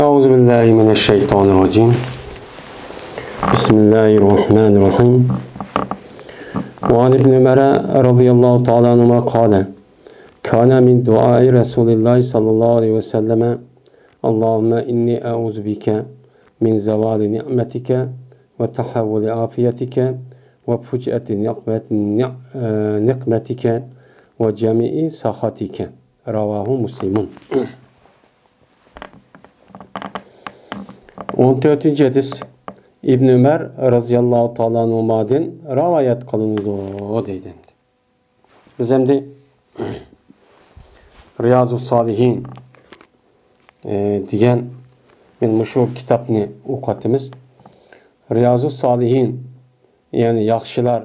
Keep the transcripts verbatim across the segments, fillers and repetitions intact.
أعوذ بالله من الشيطان الرجيم. بسم الله الرحمن الرحيم. وعن ابن عمر رضي الله تعالى عنهما قال: كان من دعاء رسول الله صلى الله عليه وسلم: اللهم إني أعوذ بك من زوال نعمتك وتحول عافيتك وفجأة نقمة-، نع-، نقمتك وجميع سخطك. رواه مسلم. ئون تۆتىنچى ھەدىس، ئىبن ئۆمەر رازىياللاھۇ تائالا ئەنھۇمادىن رىۋايەت قىلىنىدۇ دەيدۇ. بىز ئەمدى رىيازۇس سالىھىن، ئە، دېگەن، مەن مۇشۇ كىتابنى ئوقۇۋاتىمىز. رىيازۇس سالىھىن، يەنى ياخشىلار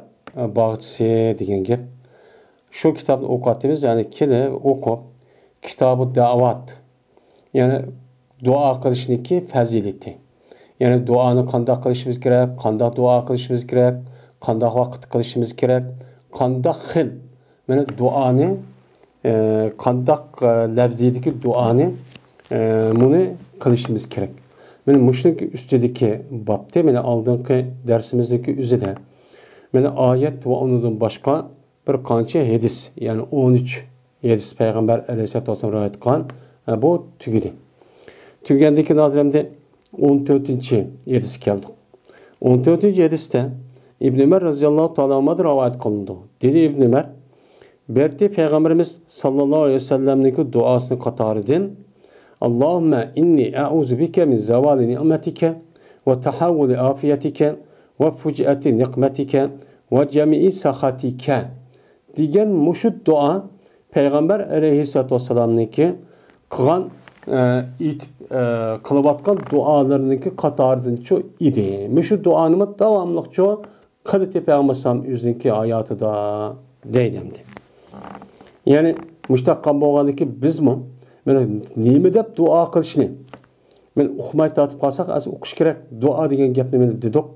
باغچىسى دېگەن گەپ. شۇ كىتابنى ئوقۇۋاتىمىز، يەنى كېلىپ ئوقۇپ، كىتابۇ دەۋات، يەنى دۇئا قىلىشنىڭكى پەزىلىتى. يەنى دۇئانى قانداق قىلىشىمىز كېرەك، قانداق دۇئا قىلىشىمىز كېرەك، قانداق ۋاقىتتا قىلىشىمىز كېرەك، قانداق خىل، مانا، دۇئانى، ئە، قانداق، ئە، لەۋزىدىكى دۇئانى، ئە، مۇنى قىلىشىمىز كېرەك. مانا مۇشۇنىڭكى ئۈستىدىكى بابتى، مانا ئالدىنقى دەرسىمىزدىكى ئۆزىدە، مانا ئايەت ۋە ئۇنىڭدىن باشقا بىر قانچە ھەدىس، يەنى ئون ئۈچ ھەدىس پەيغەمبەر ئەلەيھىسسالاتۇ ۋەسسالام رىۋايەت قىلغان، ھە، بۇ تۈگىدى. تۈگىگەندىن كېيىن ھازىر ئەمدى ئون تۆتىنچى ھەدىسكە كەلدۇق. ئون تۆتىنچى ھەدىستە ئىبن ئۆمەر رازىياللاھۇ تائالا ئەنھۇمادىن رىۋايەت قىلىنىدۇ. دېدى ئىبن ئۆمەر، بىر رېتى پەيغەمبىرىمىز ساللاللاھۇ ئەلەيھى ۋەسەللەمنىڭكى دۇئاسىنىڭ قاتارىدىن، اللهم إني أعوذ بك من زوال نعمتك وتحول عافيتك وفجأة نقمتك وجميع سخطك دېگەن مۇشۇ دۇئا پەيغەمبەر ئەلەيھىسسالاتۇ ۋەسسالامنىڭكى قىلغان، ئە، ئېيتىپ، ئە، قىلىۋاتقان دۇئالىرىنىڭكى قاتارىدىنچۇ ئىدى. مۇشۇ دۇئانىمۇ داۋاملىقچۇ قىلىتى پەيغەمبەر ئەلەيھىسسالام ئۆزىنىڭكى ھاياتىدا دەيدۇ ئەمدى. يەنى مۇشۇنداق قىلغان بولغاندىكىن بىزمۇ مانا نېمە دەپ دۇئا قىلىشنى مانا ئۇقماي تارتىپ قالساق، ئەسلى ئوقۇش كېرەك. دۇئا دېگەن گەپنى مانا دېدۇق.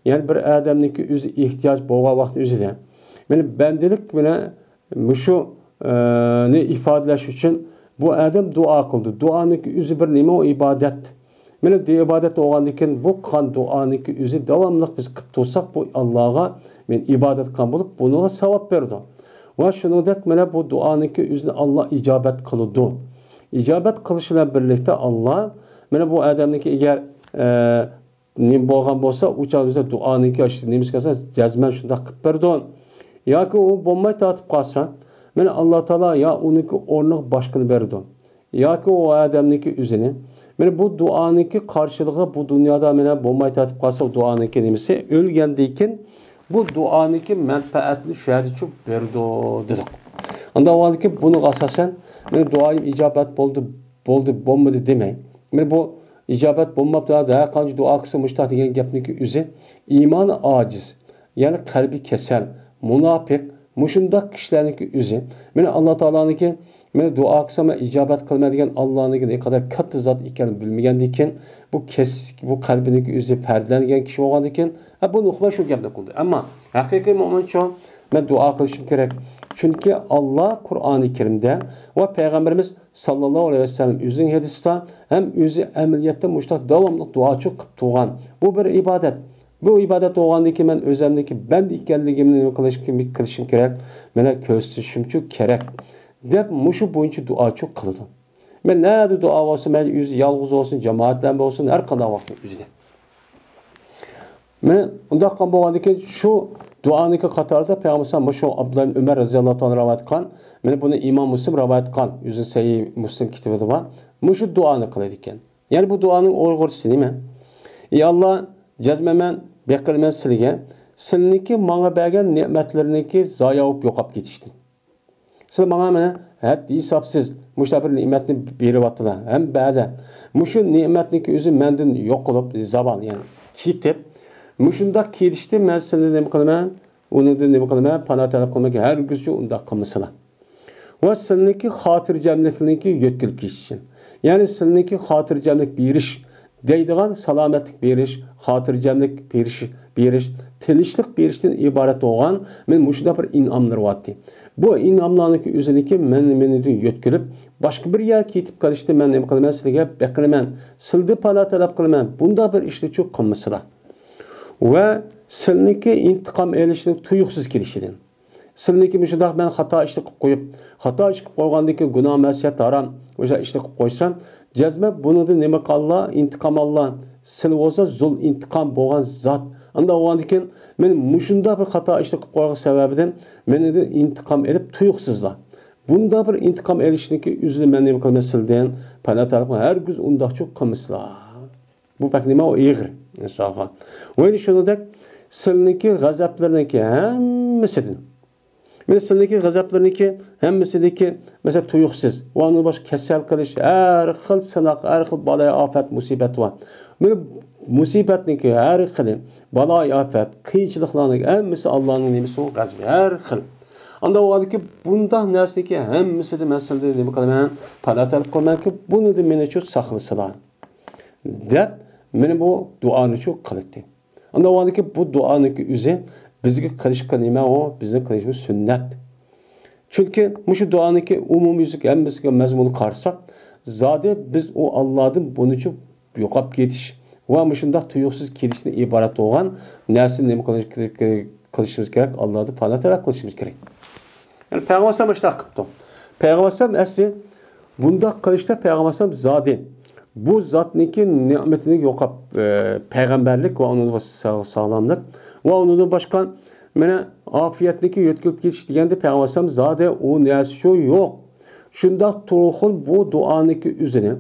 يەنى بىر ئادەمنىڭكى ئۆزى ئېھتىياج بولغان ۋاقىتنىڭ ئۆزىدە مانا بەندىلىك مانا مۇشۇ، ئە، نى ئىپادىلەش ئۈچۈن بۇ ئادەم دۇئا قىلدى. دۇئانىڭكى ئۆزى بىر نېمە؟ ئۇ ئىبادەت. مانا بۇ ئىبادەت بولغاندىن كېيىن بۇ قىلغان دۇئانىڭكى ئۆزى داۋاملىق بىز قىلىپ تۇرساق، بۇ ئاللاغا مانا ئىبادەت قىلغان بولۇپ، بۇنىڭغا ساۋاب بېرىدۇ. ۋە شۇنىڭدەك مانا بۇ دۇئانىڭكى ئۆزىنى ئاللا ئىجابەت قىلىدۇ. ئىجابەت قىلىش بىلەن بىرلىكتە ئاللا مانا بۇ ئادەمنىڭكى ئەگەر، ئە، نېمە بولغان بولسا، ئۇ چاغدا ئۆزى دۇئانىڭكى نېمىسى كەلسە، جەزمەن شۇنداق قىلىپ بېرىدۇ. ياكى ئۇ بولماي تارتىپ قالسا، مانا ئاللا تائالا يا ئۇنىڭكى ئورنىغا باشقىنى بېرىدۇ. ياكى ئۇ ئادەمنىڭكى ئۆزىنى. مانا بۇ دۇئانىڭكى قارشىلىقى بۇ دۇنيادا مانا بولماي تارتىپ قالسا، ئۇ دۇئانىڭكى نېمىسى ئۆلگەندىن كېيىن بۇ دۇئانىڭكى مەنپەئەتىنى شۇ يەردىچۇ بېرىدۇ دېدۇق. ئاندىن بۇنىڭغا ئاساسەن، مانا دۇئايىم ئىجابەت بولدى، بولدى، بولمىدى دېمەي. مانا بۇ ئىجابەت بولماپتۇ، ھەر قانچە دۇئا قىلسا مۇشۇنداق دېگەن گەپنىڭكى ئۆزى ئىمانى ئاجىز، يەنى قەلبى كېسەل، مۇناپىق، مۇشۇنداق كىشىلەرنىڭكى ئۆزى. مانا ئاللا تائالانىڭكى، مانا دۇئا قىلسام مەن ئىجابەت قىلىمەن دېگەن ئاللانىڭكى نېقەدەر كاتتا زات ئىكەنلىكىنى بىلمىگەندىن كېيىن، بۇ كەس-، بۇ قەلبىنىڭكى ئۆزى پەردىلەنگەن كىشى بولغاندىن كېيىن، ھە، بۇ نۇقما شۇ گەپنى قىلدى. ئەمما ھەقىقىي مۆمىنچۇ، مەن دۇئا قىلىشىم كېرەك. چۈنكى ئاللا قۇرئانى كەرىمدە ۋە پەيغەمبىرىمىز ساللاللاھۇ ئەلەيھى ۋەسەللەم ئۆزىنىڭ ھەدىسىدا ھەم ئۆزى ئەمەلىيەتتە مۇشۇنداق داۋاملىق دۇئاچۇ قىلىپ تۇرغان. بۇ بىر ئىبادەت. بۇ ئىبادەت بولغاندىن كېيىن مەن ئۆزۈمنىڭكى بەندە ئىكەنلىكىمنى نېمە قىلىش، قىلىشىم كېرەك؟ مانا كۆرسىتىشىمچۇ كېرەك، دەپ مۇشۇ بويىچە دۇئاچۇ قىلىدۇ. مەن نەدە دۇئا بولسا، مەن ئۆزى يالغۇز بولسۇن، جامائەت بىلەن بولسۇن، ھەر قانداق ۋاقىتنىڭ ئۆزىدە. مانا ئۇنداق قىلغان بولغاندىن كېيىن شۇ دۇئانىڭكى قاتارىدا پەيغەمبەر مۇشۇ ئابدۇللا ئىبن ئۆمەر رەزىياللاھۇ تائالا رىۋايەت قىلغان، مانا بۇنى ئىمام مۇسلىم رىۋايەت قىلغان، ئۆزى سەھىھ مۇسلىم كىتابىدا بار. مۇشۇ دۇئانى قىلىدىكەن. يەنى بۇ دۇئانىڭ ئۇيغۇرچىسى نېمە؟ ئى ئاللا، جەزمەن مەن بېقىنىمەن سىلىگە، سىلىنىڭكى ماڭا بەرگەن نېمەتلىرىنىڭكى زايا بولۇپ يوقاپ كېتىشتىن. سىلەر ماڭا مانا ھەد ھېسابسىز مۇشۇنداق بىر نېمەتنى بېرىۋاتىدىلا، ھەم بەدە. مۇشۇ نېمەتنىڭكى ئۆزى مەندىن يوقىلىپ، زاۋال، يەنى كېتىپ، مۇشۇنداق كېتىشتىن مەن سىلىنى نېمە قىلىمەن؟ ئۇنىڭدىن نېمە قىلىمەن؟ پانا تەلەپ قىلىمەن، ھەرگىزچۇ ئۇنداق قىلمىسىلا. ۋە سىلىنىڭكى خاتىرجەملىكلىرىنىڭكى يۆتكىلىپ كېتىشى. يەنى سىلىنىڭكى خاتىرجەملىك بېرىش دەيدىغان سالامەتلىك بېرىش، خاتىرجەملىك بېرىش، بېرىش، تىنچلىق بېرىشتىن ئىبارەت بولغان مانا مۇشۇنداق بىر ئىنئاملىرى بارتى. بۇ ئىنئاملارنىڭكى ئۆزىنىڭكى مەن، مېنىڭدىن يۆتكىلىپ، باشقا بىر يەرگە كېتىپ قېلىشنى مەن نېمە قىلىمەن؟ سىلىگە بېقىنىمەن، سىلىدىن پانا تەلەپ قىلىمەن. بۇنداق بىر ئىشنىچۇ قىلمىسىلا. ۋە سىلنىڭكى ئىنتىقام ئېلىشنىڭ تۇيۇقسىز كېلىشىدىن. سىلنىڭكى مۇشۇنداق مەن خاتا ئىشنى قىلىپ قويۇپ، خاتا ئىش قىلىپ قويغاندىن كېيىن گۇناھ، مەسىيەت، ھارام، ئوشۇ ئىشنى قىلىپ قويسام، جەزمەن بۇنىڭدىن نېمە قاللا؟ ئىنتىقام ئاللا. سىلى بولسا زۇل ئىنتىقام بولغان زات. ئانداق بولغاندىن كېيىن مەن مۇشۇنداق بىر خاتا ئىشنى قىلىپ قويغان سەۋەبىدىن مېنىڭدىن ئىنتىقام ئېلىپ تۇيۇقسىزلا. بۇنداق بىر ئىنتىقام ئېلىشنىڭكى ئۆزىنى مەن نېمە قىلىمەن سىلدىن؟ پەنا تەلەپ قىلىمەن. ھەرگىز ئۇنداقچۇ قىلمىسىلا. بۇ بەك نېمە ئېغىر ئىنسانغا. ۋە شۇنىڭدەك سىلنىڭكى غەزەپلىرىنىڭكى ھەممىسىدىن. مەن سىلنىڭكى غەزەپلىرىنىڭكى ھەممىسىدىكى، مەسىلەن، تۇيۇقسىز. ۋە ئۇنىڭ باشقا كېسەل قىلىش، ھەر خىل سىناق، ھەر خىل بالايىئاپەت، مۇسىبەت بار. مانا مۇسىبەتنىڭكى ھەر خىلى، بالايىئاپەت، قىيىنچىلىقلارنىڭ ھەممىسى ئاللانىڭ نېمىسى، غەزىپى، ھەر خىل. ئانداق بولغاندىكى بۇنداق نەرسىنىڭكى ھەممىسىدىن مەن سىلدىن نېمە قىلىمەن؟ پانا تەلەپ قىلىمەنكى، بۇنىدىن مېنىچۇ ساقلىسىلا. دەپ، مېنى بۇ دۇئانىچۇ قىلىتتى. ئاندىن ئۇنىڭكى بۇ دۇئانىڭكى ئۆزى بىزگە قىلىشقا نېمە ئۇ؟ بىزنىڭ قىلىشىمىز سۈننەت. چۈنكى مۇشۇ دۇئانىڭكى ئومۇميۈزلۈك ھەممىسىگە مەزمۇنىنى قارىساق، زادى بىز ئۇ ئاللادىن بۇنىچۇ يوقاپ كېتىش ۋە مۇشۇنداق تۇيۇقسىز كېلىشتىن ئىبارەت بولغان نەرسىنى نېمە قىلىش-، قىلىشىمىز كېرەك؟ ئاللادىن پانا تەلەپ قىلىشىمىز كېرەك. يەنى پەيغەمبەر ئەلەيھىسسالام مۇشۇنداق قىپتۇ. پەيغەمبەر ئەلەيھىسسالام ئەسلى بۇنداق قىلىشتا پەيغەمبەر ئەلەيھىسسالام زادى بۇ زاتنىڭكى نېمىتىنى يوقاپ، ئە، پەيغەمبەرلىك ۋە ئۇنىڭ ساغ-، ساغلاملىق ۋە ئۇنىڭدىن باشقا مانا ئافىيەتنىڭكى يۆتكىلىپ كېتىش دېگەندە پەيغەمبەر ئەلەيھىسسالام زادى ئۇ نەرسە شۇ يوق. شۇنداق تۇرغۇن بۇ دۇئانىڭكى ئۆزىنى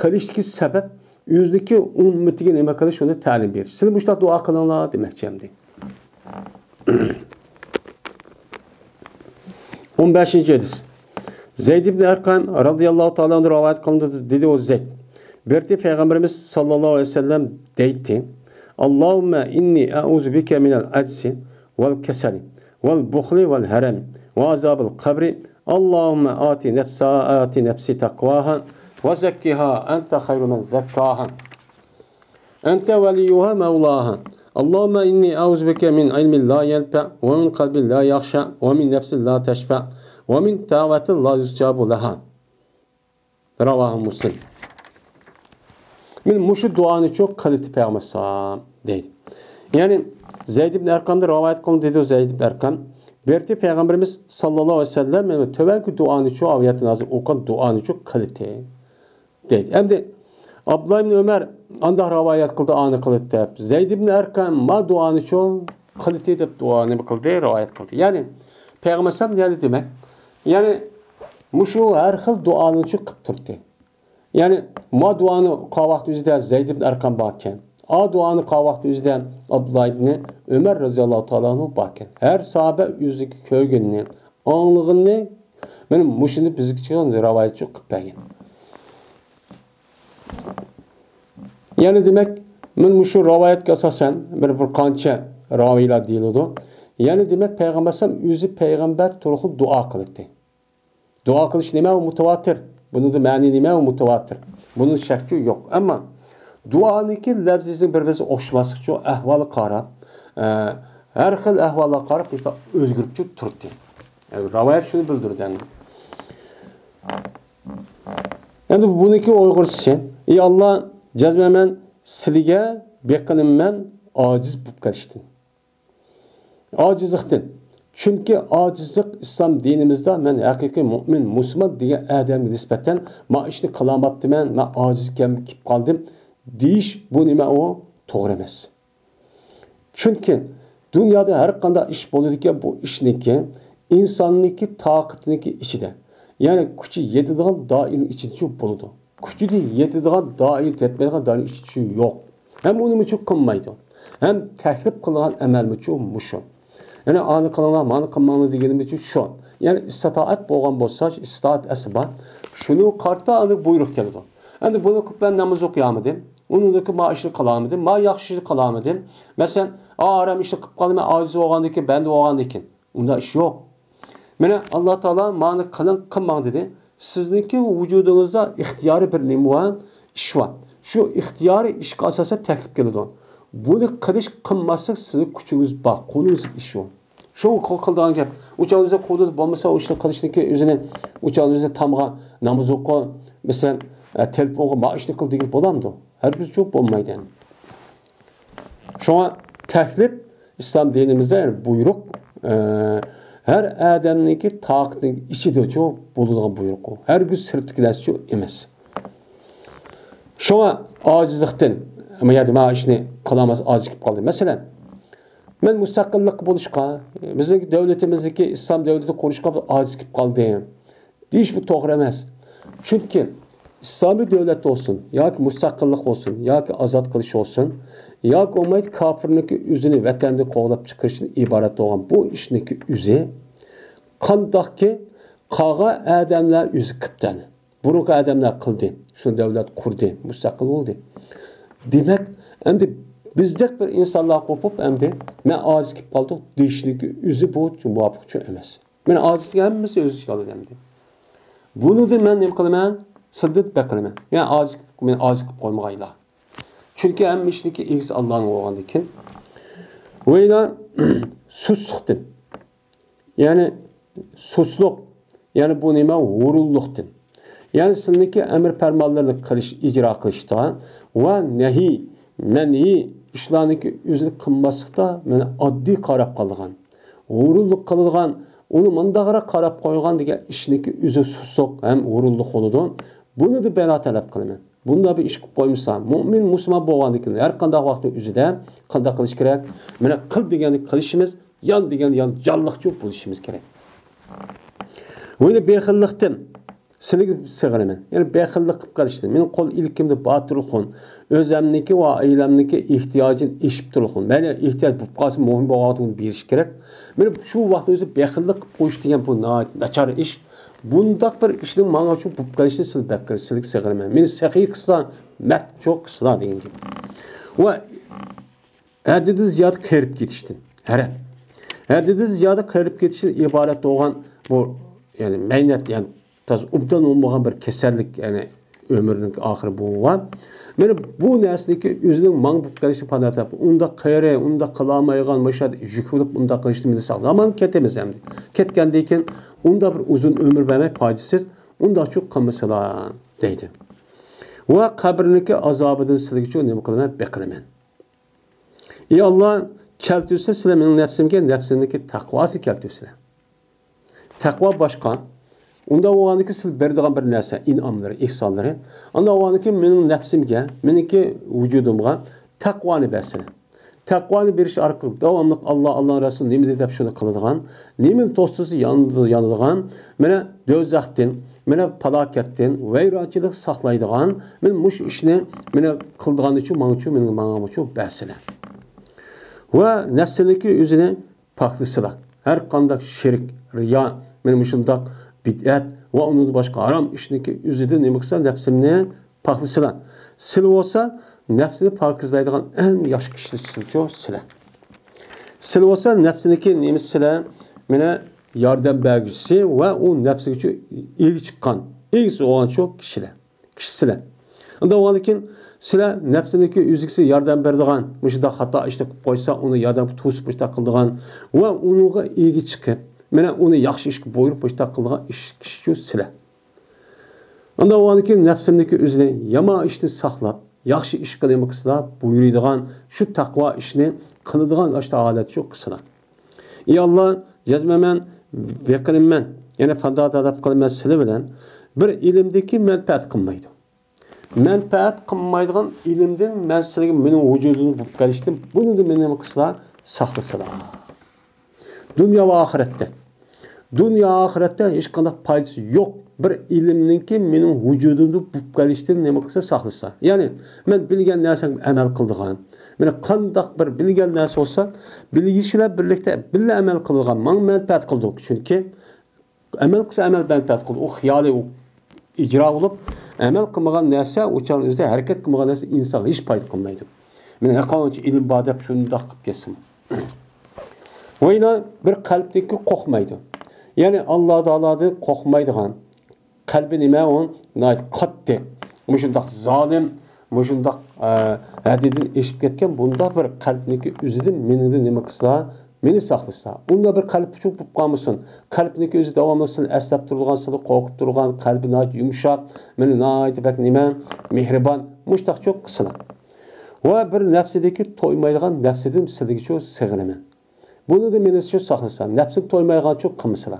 قىلىشتىكى سەۋەب ئۆزىنىڭكى ئۈممىتىگە نېمە قىلىش، شۇنى تەلىم بېرىش. سىلەر مۇشۇنداق دۇئا قىلىڭلار دېمەكچى ئەمدى. ئون بەشىنچى ھەدىس. زەيد ئىبن ئەرقەم رازىياللاھۇ تائالا ئەنھۇ رىۋايەت قىلىندى، دېدى ئۇ زەيد. بىر پەيغەمبىرىمىز ساللاللاھۇ ئەلەيھى ۋەسەللەم دەيتتى: اللهم إني أعوذ بك من العجز والكسل والبخل والهرم وعذاب القبر. اللهم آت نفس، آت نفسي تقواها وزكها أنت خير من زكاها. أنت وليها مولاها. اللهم إني أعوذ بك من علم لا ينفع ومن قلب لا يخشع ومن نفس لا تشبع ومن دعوة لا يستجاب لها. رواه مسلم. مانا مۇشۇ دۇئانىچۇ قىلىتتى پەيغەمبەر ئەلەيھىسسالام دەيدۇ. يەنى زەيد ئىبن ئەرقەمدىن رىۋايەت قىلىندى دەيدۇ زەيد ئىبن ئەرقەم. بىر پەيغەمبىرىمىز ساللاللاھۇ ئەلەيھى ۋەسەللەم مانا تۆۋەنكى دۇئانىچۇ، ئايەت نازىل ئوقۇغان دۇئانىچۇ قىلىتتى. دەيدۇ. ئەمدى ئابدۇللا ئىبن ئۆمەر ئانداق رىۋايەت قىلدى، ئانى قىلدى دەپ. زەيد ئىبن ئەرقەم ما دۇئانىچۇ قىلدى دەپ دۇئا نېمە قىلدى؟ رىۋايەت قىلدى. يەنى پەيغەمبەر ئەلەيھىسسالام يەنى دېمەك، يەنى مۇشۇ ھەر خىل دۇئانىچۇ قىلىپ تۇردى. يەنى ما دۇئانى قىلغان ۋاقتى ئۆزىدە زەيد ئىبن ئەرقەم باركەن. ئا دۇئانى قىلغان ۋاقتى ئۆزىدە ئابدۇللا ئىبن ئۆمەر رازىياللاھۇ تائالا ئەنھۇ باركەن. ھەر ساھابە ئۆزىنىڭكى كۆرگىنىنى، ئاڭلىغىنىنى، مانا مۇشۇنى بىزگىچە رىۋايەتچى قىلىپ بەرگەن. يەنى دېمەك، مانا مۇشۇ رىۋايەتكە ئاساسەن بىر، بىر قانچە راۋىيلار دېيىلىدۇ. يەنى دېمەك، پەيغەمبەر ئەلەيھىسسالام ئۆزى پەيغەمبەر تۇرۇقلۇق دۇئا قىلاتتى. دۇئا قىلىش نېمە؟ ئۇ مۇتەۋاتىر. بۇنىڭدا مەنى نېمە؟ ئۇ مۇتەۋاتىر. بۇنىڭدا شەكچۇ يوق. ئەمما دۇئانىڭكى لەپزىنىڭ بىر-بىرىگە ئوخشىماسلىقىچۇ، ئەھۋالغا قاراپ، ئە، ھەر خىل ئەھۋالغا قاراپ مۇشۇنداق ئۆزگىرىپچۇ تۇردى. يەنى رىۋايەت شۇنى بىلدۈرىدۇ ئەمدى. ئەمدى بۇنىڭكى ئۇيغۇرچىسى: ئى ئاللا، جەزمەن مەن سىلىگە بېقىنىمەن ئاجىز بولۇپ قېلىشتىن. ئاجىزلىقتىن. چۈنكى ئاجىزلىق ئىسلام دىنىمىزدا مەن ھەقىقىي مۇئمىن، مۇسۇلمان دېگەن ئادەمگە نىسبەتەن مەن ئىشنى قىلالماپتىمەن، مەن ئاجىز كەم-، كېلىپ قالدىم دېيىش، بۇ نېمە ئۇ؟ توغرا ئەمەس. چۈنكى دۇنيادا ھەر قانداق ئىش بولىدىكەن، بۇ ئىشنىڭكى ئىنساننىڭكى تاقىتىنىڭكى ئىچىدە، يەنى كۈچى يېتىدىغان دائىرىنىڭ ئىچىدىچۇ بولىدۇ. كۈچىدە يېتىدىغان دائىرە، يەتمەيدىغان دائىرىنىڭ ئىچىدىچۇ يوق. ھەم ئۇنىمۇچۇ قىلمايدۇ. ھەم تەكلىپ قىلغان ئەمەلمۇچۇ مۇشۇ. يەنى ئانى قىلىڭلار، مانى قىلماڭلار دېگىنىمىچۇ شۇ. يەنى ئىستىتائەت بولغان بولسا، ئىستىتائەت ئەسلى بار. شۇنىڭغا قارىتا ئاندىن بۇيرۇق كېلىدۇ. ئەمدى بۇنى قىلىپ مەن ناماز ئوقۇيالمىدىم. ئۇنىڭدىن كېيىن ما ئىشنى قىلالمىدىم، ما ياخشى ئىشنى قىلالمىدىم. مەسىلەن، ئا، ھارام ئىشنى قىلىپ قالدىم، مەن ئاجىز بولغاندىن كېيىن، بەندە بولغاندىن كېيىن. ئۇنداق ئىش يوق. مانا، ئاللا تائالا مانا قىلىڭ، قىلماڭ دېدى. سىزنىڭكى ۋۇجۇدىڭىزدا ئىختىيارىي بىر نېمە بار؟ ئىش بار. شۇ ئىختىيارىي ئىشقا ئاساسەن تەكلىپ كېلىدۇ. بۇنى قىلىش، قىلماسلىق سىزنىڭ كۈچىڭىز بار، قولىڭىزدىكى ئىش ئۇ. شۇ قىلىدىغان گەپ. ئۇ چاغدا ئۆزى قولىدا بولمىسا، ئۇ ئىشنى قىلىشنىكى ئۆزىنى، ئۇ چاغدا ئۆزى تامغا، ناماز ئوقۇ، مەسىلەن، ئە، تېلېفونغا ما ئىشنى قىل دېگىلى بولامدۇ؟ ھەرگىز جۇپ بولمايدۇ. شۇڭا تەكلىپ ئىسلام دىنىمىزدا، يەنى بۇيرۇق، ئە، ھەر ئادەمنىڭكى تاقىتىنىڭ ئىچىدىچۇ بولىدىغان بۇيرۇق ئۇ. ھەرگىز سىرتتىكى نەرسىچۇ ئەمەس. شۇڭا ئاجىزلىقتىن، ما يەردە ما ئىشنى قىلالماس ئاجىز كېلىپ قالدى. مەسىلەن، مەن مۇستەقىللىققا بولۇشقا، بىزنىڭ دۆلىتىمىزدىكى ئىسلام دۆلىتى قۇرۇشقا بىر ئاجىز كېلىپ قالدى دېيىش بۇ توغرا ئەمەس. چۈنكى ئىسلامىي دۆلەت بولسۇن، ياكى مۇستەقىللىق بولسۇن، ياكى ئازاد قىلىش بولسۇن، ياكى بولمايدۇ كاپىرنىڭكى ئۆزىنى ۋەتەندىن قوغلاپ چىقىرىشتىن ئىبارەت بولغان بۇ ئىشنىڭكى ئۆزى قانداقكى قالغان ئادەملەر ئۆزى قىپتەن. بۇرۇنقى ئادەملەر قىلدى، شۇ دۆلەت قۇردى، مۇستەقىل بولدى. دېمەك، ئەمدى بىزدەك بىر ئىنسانلار قوپۇپ، ئەمدى مەن ئاجىز كېلىپ قالدۇق دېيىشنىڭكى ئۆزى بۇ مۇۋاپىقچۇ ئەمەس. مەن ئاجىز دېگەن ھەممىسى ئۆز ئىشىگە ئالىدۇ ئەمدى. بۇنىڭدىن مەن نېمە قىلىمەن؟ سىلدىن بەكرىمەن. يەنى ئاجىز، مېنى ئاجىز قىلىپ قويمىغايلا. چۈنكى ھەممە ئىشنىڭكى ئىگىسى ئاللانىڭ بولغاندىكىن. ۋەيلا سۇسلۇقتىن. يەنى سۇسلۇق، يەنى بۇ نېمە؟ ھۇرۇنلۇقتىن. يەنى سىلىنىڭكى ئەمر پەرمانلىرىنى قىلىش، ئىجرا قىلىشتا ۋە نەھى، مەنھى ئىشلارنىڭكى ئۆزىنى قىلماسلىقتا مانا ئاددىي قاراپ قالىدىغان، ھۇرۇنلۇق قىلىدىغان، ئۇنى مۇنداقراق قاراپ قويغان دېگەن ئىشنىڭكى ئۆزى سۇسلۇق ھەم ھۇرۇنلۇق بولىدۇ. بۇنى دە بەلا تەلەپ قىلىمەن. بۇنداق بىر ئىش قىلىپ قويمىسا، مۇئمىن مۇسۇلمان بولغاندىن كېيىن ھەر قانداق ۋاقىتنىڭ ئۆزىدە قانداق قىلىش كېرەك؟ مانا قىل دېگەننى قىلىشىمىز، يان دېگەن يان جانلىقچۇ بولۇشىمىز كېرەك. ۋە بېخىللىقتىن سىلىگە سىغىنىمەن. يەنى بېخىللىق قىلىپ قېلىشتىن. مېنىڭ قول ئىلكىمدە بار تۇرغۇن، ئۆزەمنىكى ۋە ئائىلەمنىكى ئېھتىياجىنى ئېشىپ تۇرغۇن. مەيلى ئېھتىياج بولۇپ قالسا، مۇھىم بولغان ۋاقتىدا بېرىش كېرەك. مانا شۇ ۋاقىتنىڭ ئۆزىدە بېخىللىق قىلىپ قويۇش دېگەن بۇ ناھايىتى ناچار ئىش. بۇنداق بىر ئىشنىڭ ماڭا شۇ بولۇپ قېلىشىنى سىلى بەك، سىلىگە سىغىنىمەن. مېنى سېخىي قىلسا، مەرتچۇ قىلسا دېگەن گەپ. ۋە ھەددىدىن زىيادە قېرىپ كېتىشتىن. ھەرەپ. ھەددىدىن زىيادە قېرىپ كېتىشتىن ئىبارەت بولغان بۇ، يەنى مەينەت، يەنى تازا ئوبدان بولمىغان بىر كېسەللىك، يەنى ئۆمرىنىڭ ئاخىرى بولغان. مانا بۇ نەرسىنىڭكى ئۆزىنىڭ ماڭا بولۇپ قېلىشى پادا تاپقان. ئۇنداق قېرى، ئۇنداق قىلالمايدىغان، مۇشۇ يۈك بولۇپ ئۇنداق قىلىشتىن مېنى ساقلا. ھامان كېتىمىز ئەمدى. كەتكەندىن كېيىن ئۇنداق بىر ئۇزۇن ئۆمۈر بەرمەي پايدىسىز. ئۇنداقچۇ قىلمىسىلا دەيدۇ. ۋە قەبرىنىڭكى ئازابىدىن سىلىگىچۇ نېمە قىلىمەن؟ بېقىنىمەن. ئى ئاللا، كەلتۈرسە سىلە مېنىڭ نەپسىمگە نەپسىمنىڭكى تەقۋاسى كەلتۈرسىلە. تەقۋا باشقا. ئۇنداق بولغاندىكىن سىلە بېرىدىغان بىر نەرسە، ئىنئاملىرى، ئېھسانلىرى. ئانداق بولغاندىكىن مېنىڭ نەپسىمگە، مېنىڭكى ۋۇجۇدۇمغا تەقۋانى بەرسىلە. تەقۋانى بېرىش ئارقىلىق داۋاملىق ئاللا، ئاللا رەسۇلى نېمە دېدى دەپ شۇنى قىلىدىغان، نېمىنى توستۇرسا يانىدىغان، مانا دوزاختىن، مانا پالاكەتتىن، ۋەيرانچىلىق ساقلايدىغان، مانا مۇشۇ ئىشنى مانا قىلىدىغان ئۈچۈن ماڭا شۇ، مېنىڭ ماڭا شۇ بەرسىلە. ۋە نەپسىنىڭكى ئۆزىنى پاكلىسىلا. ھەر قانداق شىرك، رىيا، مانا مۇشۇنداق بىدئەت ۋە ئۇنىڭدىن باشقا ھارام ئىشنىڭكى ئۆزىدىن نېمە قىلسا نەپسىمنى پاكلىسىلا. سىلە بولسا نەپسىنى پاكىزلايدىغان ئەڭ ياخشى كىشىسىچۇ سىلە. سىلە بولسا نەپسىنىڭكى نېمىسى سىلە؟ مانا ياردەم بەرگۈچىسى ۋە ئۇ نەپسىگىچۇ ئىگە چىققان، ئىگىسى بولغانچۇ كىشىلەر. كىشى سىلە. ئۇنداق بولغاندىكىن سىلە نەپسىنىڭكى ئۆزىگىسى ياردەم بېرىدىغان، مۇشۇنداق خاتا ئىشنى قىلىپ قويسا، ئۇنى ياردەم توسۇپ مۇشۇنداق قىلىدىغان ۋە ئۇنىڭغا ئىگە چىقىپ، مانا ئۇنى ياخشى ئىشقا بۇيرۇپ مۇشۇنداق قىلىدىغان ئىش، كىشىچۇ سىلە. ئانداق بولغاندىكىن نەپسىمنىكى ئۆزىنى يامان ئىشتىن ساقلاپ، ياخشى ئىشقا نېمە قىلسىلا بۇيرۇيدىغان، شۇ تەقۋا ئىشنى قىلىدىغان ئاشتا ھالەتچۇ قىلسىلا. ئى ئاللا، جەزمەن مەن بېقىنىمەن، يەنى پادا تەلەپ قىلىمەن سىلى بىلەن، بىر ئىلىمدىكى مەنپەئەت قىلمايدۇ. مەنپەئەت قىلمايدىغان ئىلىمدىن مەن سىلىگە مېنىڭ ۋۇجۇدۇمدا بولۇپ قېلىشتىن، بۇنىڭدىن مېنى نېمە قىلسىلا، ساقلىسىلا. دۇنيا ۋە ئاخىرەتتە. دۇنيا ئاخىرەتتە ھېچقانداق پايدىسى يوق بىر ئىلىمنىڭكى مېنىڭ ۋۇجۇدۇمدا بولۇپ قېلىشتىن نېمە قىلسا ساقلىسا. يەنى مەن بىلگەن نەرسەمگە ئەمەل قىلىدىغان. مانا قانداق بىر بىلگەن نەرسە بولسا، بىلگۈچى بىلەن بىرلىكتە بىللە ئەمەل قىلىدىغان، ماڭا مەنپەئەت قىلىدۇ. چۈنكى ئەمەل قىلسا ئەمەل مەنپەئەت قىلىدۇ. ئۇ خىيالىي، ئۇ ئىجرا بولۇپ، ئەمەل قىلمىغان نەرسە، ئۇ چاغنىڭ ئۆزىدە ھەرىكەت قىلمىغان نەرسە ئىنسانغا ھېچ پايدا قىلمايدۇ. مانا ھەققانچە ئىلىم بار دەپ شۇنداق قىلىپ كەتسىمۇ. ۋە يەنە بىر قەلبتىكى قورقمايدۇ. يەنى ئاللا تائالادىن قورقمايدىغان، قەلبى نېمە ئۇ؟ ناھايىتى قاتتىق، مۇشۇنداق زالىم، مۇشۇنداق، ئە، ھەددىدىن ئېشىپ كەتكەن بۇنداق بىر قەلبنىڭكى ئۆزىدىن مېنىڭدىن نېمە قىلسا، مېنى ساقلىسا، ئۇندا بىر قەلب پۇچۇق بولۇپ قالمىسۇن. قەلبنىكى ئۆزى داۋاملىق سېنى ئەسلەپ تۇرىدىغان، سېنى قورقۇپ تۇرغان، قەلبى ناھايىتى يۇمشاق، مېنى ناھايىتى بەك نېمە، مېھرىبان، مۇشتاقچۇ قىلسىلا. ۋە بىر نەپسىدىكى تويمايدىغان نەپسىدىن سىلىگىچۇ سېغىنىمەن. بۇنىڭدىن مېنىچۇ ساقلىسا، نەپسىم تويمايدىغانچۇ قىلمىسىلا.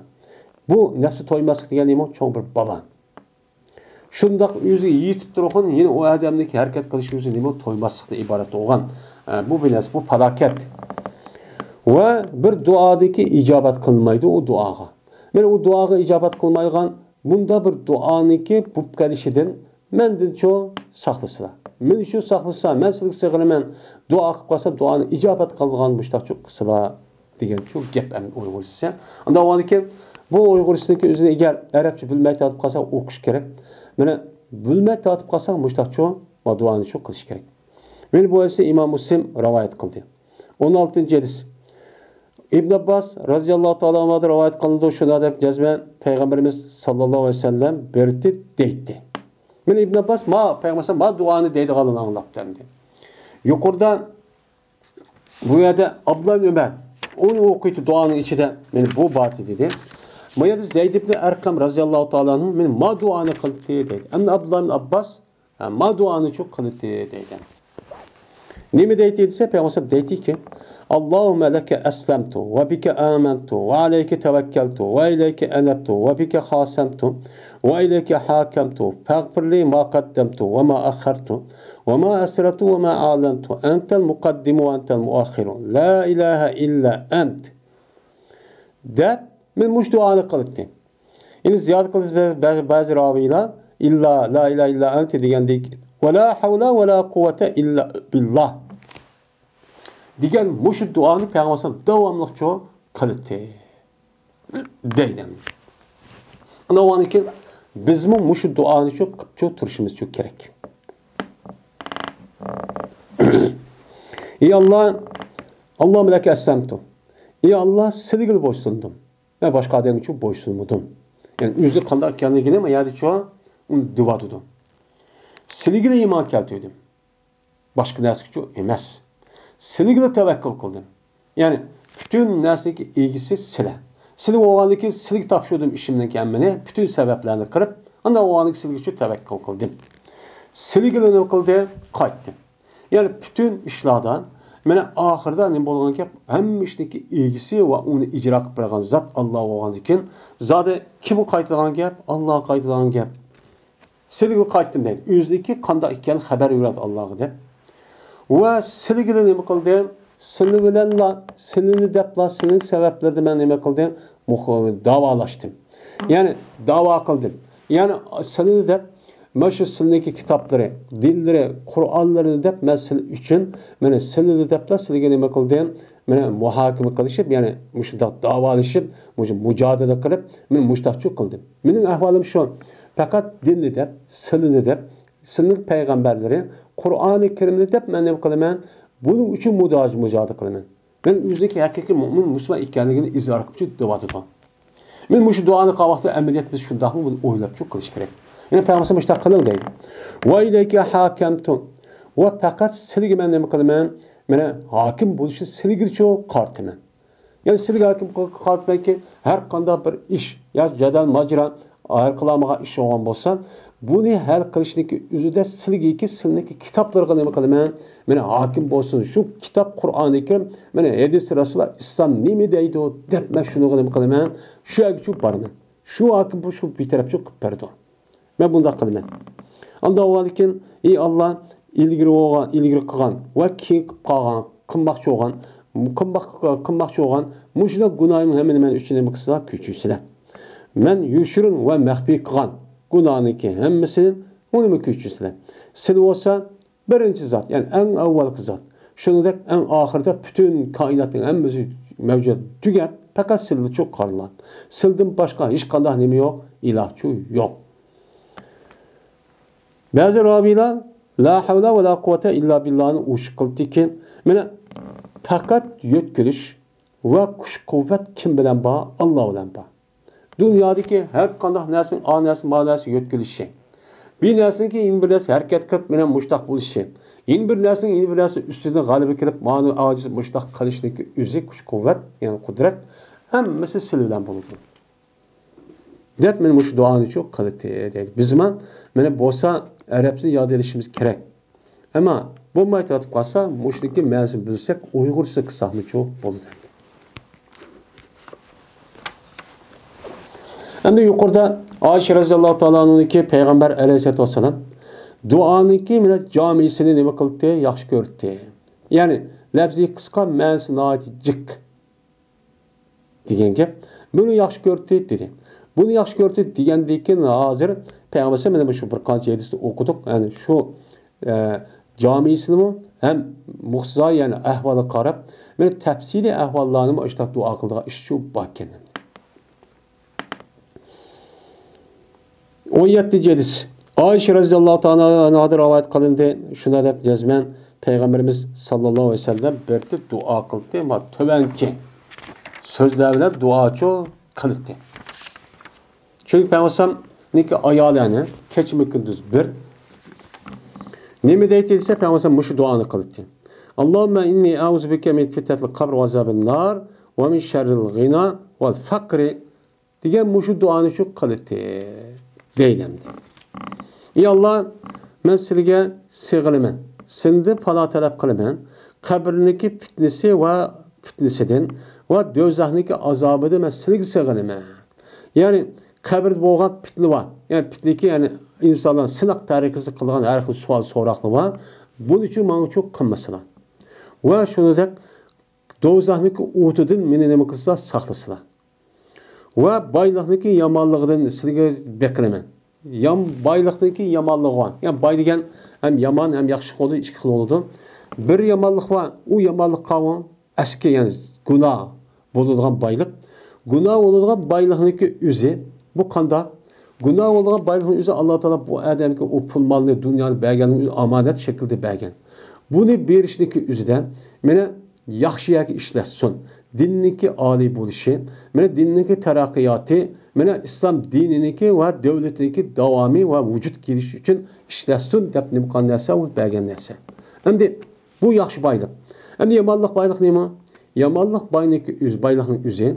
بۇ نەپسى تويماسلىق دېگەن نېمە؟ چوڭ بىر بالا. شۇنداق ئۆزى يېتىپ تۇرغان، يەنە ئۇ ئادەمنىڭكى ھەرىكەت قىلىشى ئۆزى نېمە؟ تويماسلىقتىن ئىبارەت بولغان. ئە، بۇ بىلەس، بۇ پالاكەت. ۋە بىر دۇئادىكى ئىجابەت قىلمايدۇ ئۇ دۇئاغا. مەن ئۇ دۇئاغا ئىجابەت قىلمايدىغان بۇنداق بىر دۇئانىڭكى بولۇپ قېلىشىدىن مەندىنچۇ ساقلىسىلا. مېنىچۇ ساقلىسا، مەن سىلىگە سېغىنىمەن. دۇئا قىلىپ قالسام، دۇئانى ئىجابەت قىلىدىغان مۇشتاقچۇ قىلسىلا. دېگەن شۇ گەپ ئەمدى ئۇيغۇرچىسى. ئانداق بولغاندىكىن بۇ ئۇيغۇرچىسىنىڭكى ئۆزىنى ئەگەر ئەرەبچە بىلمەي تارتىپ قالسا ئوقۇش كېرەك. مانا بىلمەي تارتىپ قالسا مۇشتاقچۇ ۋە دۇئانى شۇ قىلىش كېرەك. مانا بۇ ھەدىسنى ئىمام مۇسلىم رىۋايەت قىلدى. ئون ئالتىنچى ھەدىس. ئىبن ئابباس رازىياللاھۇ تائالا ئەنھۇدىن رىۋايەت قىلىنىدۇ، شۇنداق دەپ جەزمەن پەيغەمبىرىمىز ساللاللاھۇ ئەلەيھى ۋەسەللەم بېرىتى دەيتتى. مانا ئىبن ئابباس ما پەيغەمبەر ما دۇئانى دەيدىغانلىقىنى ئاڭلاپتۇ ئەمدى. يۇقىرىدا بۇ يەردە ئابدۇللا ئىبن ئۆمەر ئۇنى ئوقۇيتتى دۇئانىڭ ئىچىدە، مانا بۇ بارتى دېدى. بۇ يەردە زەيد ئىبن ئەرقەم رازىياللاھۇ تائالا ئەنھۇ مانا ما دۇئانى قىلدى دەيدۇ. ئەمدى ئابدۇللا ئىبن ئابباس، ھە، ما دۇئانى شۇ قىلدى دەيدۇ. نېمە دەيتتى دېسە، پەيغەمبەر دەيتتىكى، اللهم لك أسلمت وبك آمنت وعليك توكلت وإليك أنبت وبك خاصمت وإليك حاكمت فاغفر لي ما قدمت وما أخرت وما أسررت وما أعلنت أنت المقدم وأنت المؤخر لا إله إلا أنت دەپ، مەن مۇشۇ دۇئانى قىلاتتىم. ئەمدى زىيادە قىلىش بە-، بە-، بەزى راۋىيلار ئىللا، لا ئىلاھە ئىللا ئەنتە دېگەندەك، ۋە لا ھەۋلە ۋە لا قۇۋۋەتە ئىللا بىللا دېگەن مۇشۇ دۇئانى پەيغەمبەر داۋاملىقچۇ قىلاتتى دەيدۇ. ئۇنىڭدىن كېيىن بىزمۇ مۇشۇ دۇئانى شۇ قىپچۇ تۇرۇشىمىزچۇ كېرەك. ئى ئاللا، اللهم لك أسلمت. ئى ئاللا، سىلىگىلا بويسۇندۇم. مەن باشقا ئادەمگىچۇ بويسۇنمىدىم. يەنى ئۆزى قانداق ئىكەنلىكىنى ما يەردىچۇ ئۇنى دېۋاتىدۇ. سىلىگىلا ئىمان كەلتۈردۈم. باشقا نەرسىگىچۇ ئەمەس. سىلىگىلا تەۋەككۈل قىلدىم. يەنى پۈتۈن نەرسىنىڭكى ئىگىسى سىلە. سىلە بولغاندىكىن سىلىگە تاپشۇردۇم ئىشىمنىڭكى ھەممىنى، پۈتۈن سەۋەبلەرنى قىلىپ، ئانداق بولغاندىكىن سىلىگىچۇ تەۋەككۈل قىلدىم. سىلىگىلا نېمە قىلدى؟ قايتتىم. يەنى پۈتۈن ئىشلاردا، مانا ئاخىرىدا نېمە بولغان گەپ؟ ھەممە ئىشنىڭكى ئىگىسى ۋە ئۇنى ئىجرا قىلىپ بېرىدىغان زات ئاللا بولغاندىكىن، زادى كىمگە قايتىدىغان گەپ؟ ئاللاغا قايتىدىغان گەپ. سىلىگە قايتتىم دەيدۇ. ئۆزىنىڭكى قانداق ئىكەنلىكىنى خەۋەر بېرىدۇ ئاللاغا دەپ. ۋە سىلىگىلا نېمە قىلدىم؟ سىلى بىلەنلا، سىلىنى دەپلا، سىلىنىڭ سەۋەبلىرىدە مەن نېمە قىلدىم؟ مۇخ-، داۋالاشتىم. يەنى داۋا قىلدىم. يەنى سىلىنى دەپ، مانا شۇ سىلىنىڭكى كىتابلىرى، دىنلىرى، قۇرئانلىرىنى دەپ مەن سىلى ئۈچۈن، مانا سىلىنى دەپلا سىلىگە نېمە قىلدىم؟ مانا مۇھاكىمە قىلىشىپ، يەنى مۇشۇنداق داۋالىشىپ، مۇشۇ مۇجادىلە قىلىپ، مانا مۇشۇنداقچۇ قىلدىم. مېنىڭ ئەھۋالىم شۇ. پەقەت دىننى دەپ، سىلىنى دەپ، سىلىنىڭ پەيغەمبەرلىرى، قۇرئانى كەرىمنى دەپ مەن نېمە قىلىمەن؟ بۇنىڭ ئۈچۈن مۇجا-، مۇجادىلە قىلىمەن. مەن ئۆزىنىڭكى ھەقىقىي مۆمىن، مۇسۇلمان ئىكەنلىكىنى ئىزھار قىلىپ دەۋاتىدۇ. مەن مۇشۇ دۇئانى قىلغان ۋاقىتتا ئەمەلىيەتتە بىز شۇنداقمۇ بۇنى ئويلاپچۇ قىلىش كېرەك. يەنى پەيغەمبەر مۇشۇنداق قىلىڭ دەيدۇ. ۋە ئىلەيكە ھاكەمتۇ. ۋە پەقەت سىلىگە مەن نېمە قىلىمەن؟ مانا ھاكىم بولۇشنى سىلىگىچۇ قارىتىمەن. يەنى سىلىگە ھاكىم قىلىپ قالىدىكەن، ھەر قانداق بىر ئىش يا جادەل ماجىرا ھەل قىلالمىغان ئىش بولغان بولسا، بۇنى ھەل قىلىشنىڭكى ئۆزىدە سىلىگىكى، سىلىنىڭكى كىتابلىرىغا نېمە قىلىمەن؟ مانا ھاكىم بولسۇن شۇ كىتاب قۇرئانى كەرىم، مانا ھەدىسى رەسۇلۇللا، ئىسلام نېمە دەيدۇ دەپ مەن شۇنىڭغا نېمە قىلىمەن؟ شۇ يەرگىچۇ بارىمەن. شۇ ھاكىم بۇ شۇ بىتەرەپچۇ قىلىپ بەردى. مەن بۇنداق قىلىمەن. ئانداق بولغاندىكىن، ئى ئاللا، ئىلگىرى بولغان، ئىلگىرى قىلغان ۋە كېيىن قىلىپ قالغان، قىلماقچى بولغان، قىلماق-، قىلماقچى بولغان مۇشۇنداق گۇناھىمنىڭ ھەممىنى مەن ئۈچۈن نېمە قىلسىلا، كەچۈرسىلە. مەن يوشۇرۇن ۋە مەخپىي قىلغان گۇناھنىڭكى ھەممىسىنى ئۇنىمۇ كەچۈرسىلە. سىلى بولسا بىرىنچى زات، يەنى ئەڭ ئاۋۋالقى زات. شۇنىڭدەك ئەڭ ئاخىرىدا پۈتۈن كائىناتنىڭ ھەممىسى مەۋجۇت تۈگەپ، پەقەت سىلىدىچۇ قالىدۇ. سىلىدىن باشقا ھېچقانداق نېمە يوق، ئىلاھچۇ يوق. بەزى راۋىيلار لا ھەۋلە ۋە لا قۇۋۋەتە ئىللا بىللانى ئوشۇق قىلدىكى، مانا، پەقەت يۆتكىلىش ۋە كۈچ-قۇۋۋەت كىم بىلەن بار؟ ئاللا بىلەن بار. دۇنيادىكى ھەر قانداق نەرسىنىڭ ئا نەرسە، ما نەرسە يۆتكىلىشى، بىر نەرسىنىڭكى يەنە بىر نەرسە ھەرىكەت قىلىپ، مېنىڭ مۇشتاق بولۇشى، يەنە بىر نەرسىنىڭ يەنە بىر نەرسە ئۈستىدىن غەلىبە كېلىپ، مانا ئاجىز مۇشتاق قىلىشنىڭكى ئۆزى، كۈچ-قۇۋۋەت، يەنى قۇدرەت، ھەممىسى سىلى بىلەن بولىدۇ، دەپ مېنى مۇشۇ دۇئانى شۇ قىلدى، دەيدۇ. بىزمۇ مانا بولسا ئەرەبنى ياد ئېلىشىمىز كېرەك. ئەمما بولماي تارتىپ قالسا، مۇشۇنىڭكى مەنىسىنى بىلسەك، ئۇيغۇرچە قىلساقمۇچۇ بولىدۇ ئەمدى. ئەمدى يۇقىرىدا ئائىشە رەزىياللاھۇ تائالا ئەنھۇنىڭكى پەيغەمبەر ئەلەيھىسسالاتۇ ۋەسسالام دۇئانىڭكى مانا جامىسىنى نېمە قىلدى؟ ياخشى كۆردى. يەنى لەپزى قىسقا، مەنىسى ناھايىتى جىق دېگەن گەپ. بۇنى ياخشى كۆردى دېدى. بۇنى ياخشى كۆردى دېگەندىن كېيىن ھازىر پەيغەمبەر مانا مۇشۇ بىر قانچە ھەدىسنى ئوقۇدۇق. يەنى شۇ، ئە، جامىسىنىمۇ ھەم مۇقتىزا، يەنى ئەھۋالىغا قاراپ، مانا تەپسىلىي ئەھۋاللارنىمۇ ئاشۇنداق دۇئا قىلىدىغان ئىش شۇ باركەن. ئون يەتتىنچى ھەدىس. ئائىشە رەزىياللاھۇ تائالا ئەنھادىن رىۋايەت قىلىندى. شۇنداق دەپ جەزمەن پەيغەمبىرىمىز ساللاللاھۇ ئەلەيھى ۋەسەللەم بىر دۇئا قىلدى. ما تۆۋەنكى سۆزلەر بىلەن دۇئاچۇ قىلدى. چۈنكى پەيغەمبەرنىڭكى ئايالى ئەنە كېچىمۇ كۈندۈز بىر. نېمە دەيتتى دېسە، پەيغەمبەر مۇشۇ دۇئانى قىلدى. اللهم إني أعوذ بك من فتنة القبر وعذاب النار ومن شر الغنى والفقر دېگەن مۇشۇ دۇئانى شۇ قىلدى دەيدۇ ئەمدى. ئى ئاللا، مەن سىلىگە سېغىنىمەن، سېنىڭدىن پاناھ تەلەپ قىلىمەن، قەبرىنىڭكى پىتنىسى ۋە پىتنىسىدىن ۋە دوزاخنىڭكى ئازابىدىن مەن سىلىگە سېغىنىمەن. يەنى قەبرىدە بولغان پىتنە بار. يەنى پىتنىكى، يەنى ئىنسانلار سىناق تەرىقىسى قىلغان ھەر خىل سوئال سوراقلار بار. بۇنى شۇ ماڭا شۇ قىلمىسىلا. ۋە شۇنىڭدەك دوزاخنىڭكى ئوتىدىن مېنى نېمە قىلسا ساقلىسىلا. ۋە بايلىقنىڭكى يامانلىقىدىن سىلىگە بېقىنىمەن. يام-، بايلىقنىڭكى يامانلىقى بار. يەنى باي دېگەن ھەم يامان، ھەم ياخشى بولىدۇ، ئىككى خىل بولىدۇ. بىر يامانلىق بار، ئۇ يامانلىق قاۋۇ ئەسكى، يەنى گۇناھ بولىدىغان بايلىق. گۇناھ بولىدىغان بايلىقنىڭكى ئۆزى، بۇ قانداق؟ گۇناھ بولىدىغان بايلىقنىڭ ئۆزى، ئاللا تائالا بۇ ئادەمگە ئۇ پۇل مالنى دۇنيانى بەرگەننىڭ ئۆزى ئامانەت شەكلىدە بەرگەن. بۇنى بېرىشنىڭكى ئۆزىدە مانا ياخشى يەرگە ئىشلەتسۇن. دىننىڭكى ئالىي بولۇشى، مانا دىننىڭكى تەرەققىياتى، مانا ئىسلام دىنىنىڭكى ۋە دۆلىتىنىڭكى داۋامى ۋە ۋۇجۇد كېلىشى ئۈچۈن ئىشلەتسۇن دەپ نېمە قىلغان نەرسە، ئۇ بەرگەن نەرسە. ئەمدى بۇ ياخشى بايلىق. ئەمدى يامانلىق بايلىق نېمە؟ يامانلىق بايلىقنىڭكى ئۆزى، بايلىقنىڭ ئۆزى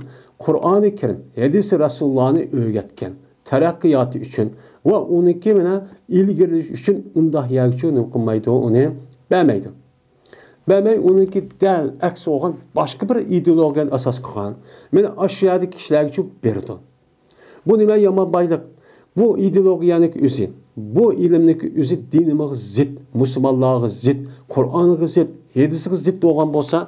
قۇرئانى كەرىم، ھەدىسى رەسۇلۇللانى ئۆگەتكەن تەرەققىياتى ئۈچۈن ۋە ئۇنىڭكى مانا ئىلگىرىلىشى ئۈچۈن ئۇنداق يەرگىچۇ نېمە قىلمايدۇ، ئۇنى بەرمەيدۇ. بەرمەي، ئۇنىڭكى دەل ئەكسى بولغان باشقا بىر ئىدېئولوگىيەنى ئاساس قىلغان، مانا ئاشۇ يەردىكى كىشىلەرگىچۇ بېرىدۇ. بۇ نېمە يامان بايلىق؟ بۇ ئىدېئولوگىيەنىڭ ئۆزى، بۇ ئىلىمنىڭ ئۆزى دىنىمىزغا زىت، مۇسۇلمانلارغا زىت، قۇرئانغا زىت، ھەدىسىگە زىت بولغان بولسا،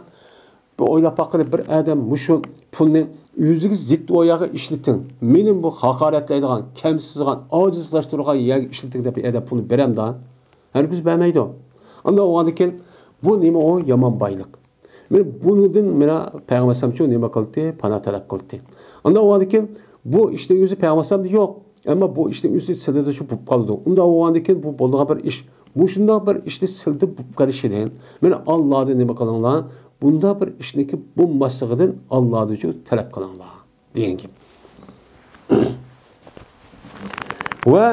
بىر ئويلاپ باققىلى، بىر ئادەم مۇشۇ پۇلنى ئۆزىگە زىت بولغان يەرگە ئىشلىتىڭ، مېنى بۇ ھاقارەتلەيدىغان، كەمسىتىدىغان، ئاجىزلاشتۇرىدىغان يەرگە ئىشلىتىڭ دەپ بىر ئادەم پۇلنى بېرەمدا؟ ھەرگىز بەرمەيدۇ. ئانداق بولغاندىكىن بۇ نېمە ئۇ؟ يامان بايلىق. مانا بۇنىڭدىن مانا پەيغەمبەر ئەلەيھىسسالامچۇ نېمە قىلدى؟ پاناھ تەلەپ قىلدى. ئانداق بولغاندىكىن بۇ ئىشنىڭ ئۆزى پەيغەمبەر ئەلەيھىسسالامدا يوق. ئەمما بۇ ئىشنىڭ ئۆزى سىلىدە شۇ بولۇپ قالىدۇ. ئۇنداق بولغاندىكىن بۇ بولىدىغان بىر ئىش. مۇشۇنداق بىر ئىشنى سىلىدە بولۇپ قېلىشىدىن مانا ئاللادىن نېمە قىلىڭلار؟ بۇنداق بىر ئىشنىڭكى بولماسلىقىدىن ئاللادىنچۇ تەلەپ قىلىڭلار دېگەن گەپ. ۋە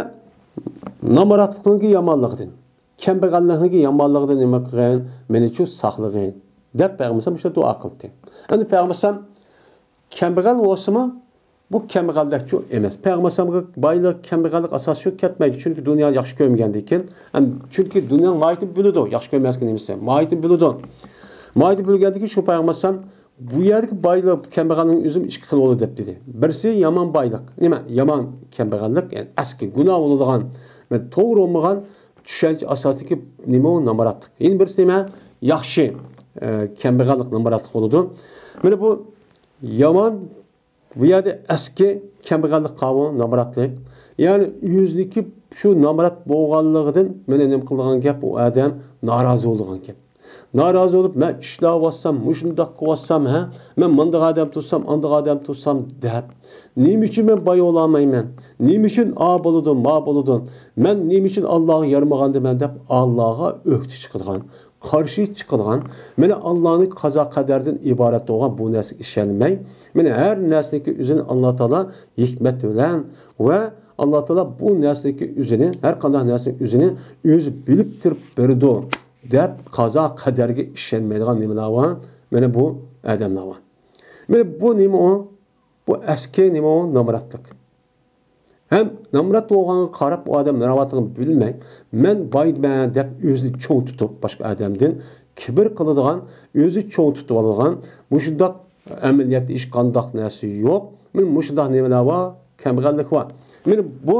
نامراتلىقنىڭكى يامانلىقىدىن، كەمبەغەللىكنىڭكى يامانلىقىدىن نېمە قىلغىن؟ مېنىچۇ ساقلىغىن دەپ پەيغەمبەر ئەلەيھىسسالام شۇ دۇئا قىلدى. ئەمدى پەيغەمبەر ئەلەيھىسسالام كەمبەغەل بولسىمۇ، بۇ كەمبەغەللىكچۇ ئەمەس. پەيغەمبەر ئەلەيھىسسالامغا بايلىق، كەمبەغەللىك ئاساسىي شۇ كەتمەيدۇ. چۈنكى دۇنيانى ياخشى كۆرمىگەندىن كېيىن، ئەم، چۈنكى دۇنيانى ماھىيىتىنى بىلىدۇ، ياخشى كۆرمەسلىك نېمىسى، ماھىيىتىنى بىلىدۇ. ماھىيىتىنى بىلگەندىن كېيىن شۇ پەيغەمبەر ئەلەيھىسسالام بۇ يەردىكى بايلىق، كەمبەغەلنىڭ ئۆزىمۇ ئىككى خىل بولىدۇ دەپ دېدى. بىرسى يامان بايلىق، نېمە؟ يامان كەمبەغەللىك، يەنى ئەسكى، گۇناھ بولىدىغان، توغرا بولمىغان چۈشەنچە ئاساسىدىكى نېمە ئۇ؟ نامراتلىق. يەنە بىرسى نېمە؟ ياخشى، ئە، كەمبەغەللىك، نامراتلىق بولىدۇ. مانا بۇ يامان، بۇ يەردە ئەسكى كەمبەغەللىك قاۋۇ، نامراتلىق. يەنى ئۆزىنىڭكى شۇ نامرات بولغانلىقىدىن مانا نېمە قىلىدىغان گەپ، ئۇ ئادەم نارازى بولىدىغان گەپ. نارازى بولۇپ، مەن ئىشلەۋاتسام، مۇشۇنداق قىلىۋاتسام، ھە، مەن مۇنداق ئادەم تۇرسام، ئانداق ئادەم تۇرسام دەپ، نېمە ئۈچۈن مەن باي بولالمايمەن؟ نېمە ئۈچۈن ئا بولىدۇ، ما بولىدۇ؟ مەن نېمە ئۈچۈن ئاللاغا يارىمىغاندىمەن دەپ ئاللاغا ئۆكتە چىقىدىغان، قارشى چىقىدىغان، مانا ئاللانىڭ قازا قەدەردىن ئىبارەت بولغان بۇ نەرسىگە ئىشەنمەي، مانا ھەر نەرسىنىڭكى ئۆزىنى ئاللا تائالا ھېكمەت بىلەن ۋە ئاللا تائالا بۇ نەرسىنىڭكى ئۆزىنى، ھەر قانداق نەرسىنىڭ ئۆزىنى ئۆزى بىلىپ تۇرۇپ بېرىدۇ دەپ، قازا قەدەرگە ئىشەنمەيدىغان نېمىلەر بار؟ مانا بۇ ئادەملەر بار. مانا بۇ نېمە ئۇ؟ بۇ ئەسكى نېمە ئۇ؟ نامراتلىق. ھەم نامرات بولغانغا قاراپ، ئۇ ئادەم نامراتلىقىنى بىلمەي، مەن بايمەن دەپ ئۆزىنى چوڭ تۇتۇپ، باشقا ئادەمدىن كىبىر قىلىدىغان، ئۆزى چوڭ تۇتۇپ ئالىدىغان، مۇشۇنداق ئەمەلىيەتتە ھېچقانداق نەرسە يوق. مانا مۇشۇنداق نېمىلەر بار؟ كەمبەغەللىك بار. مانا بۇ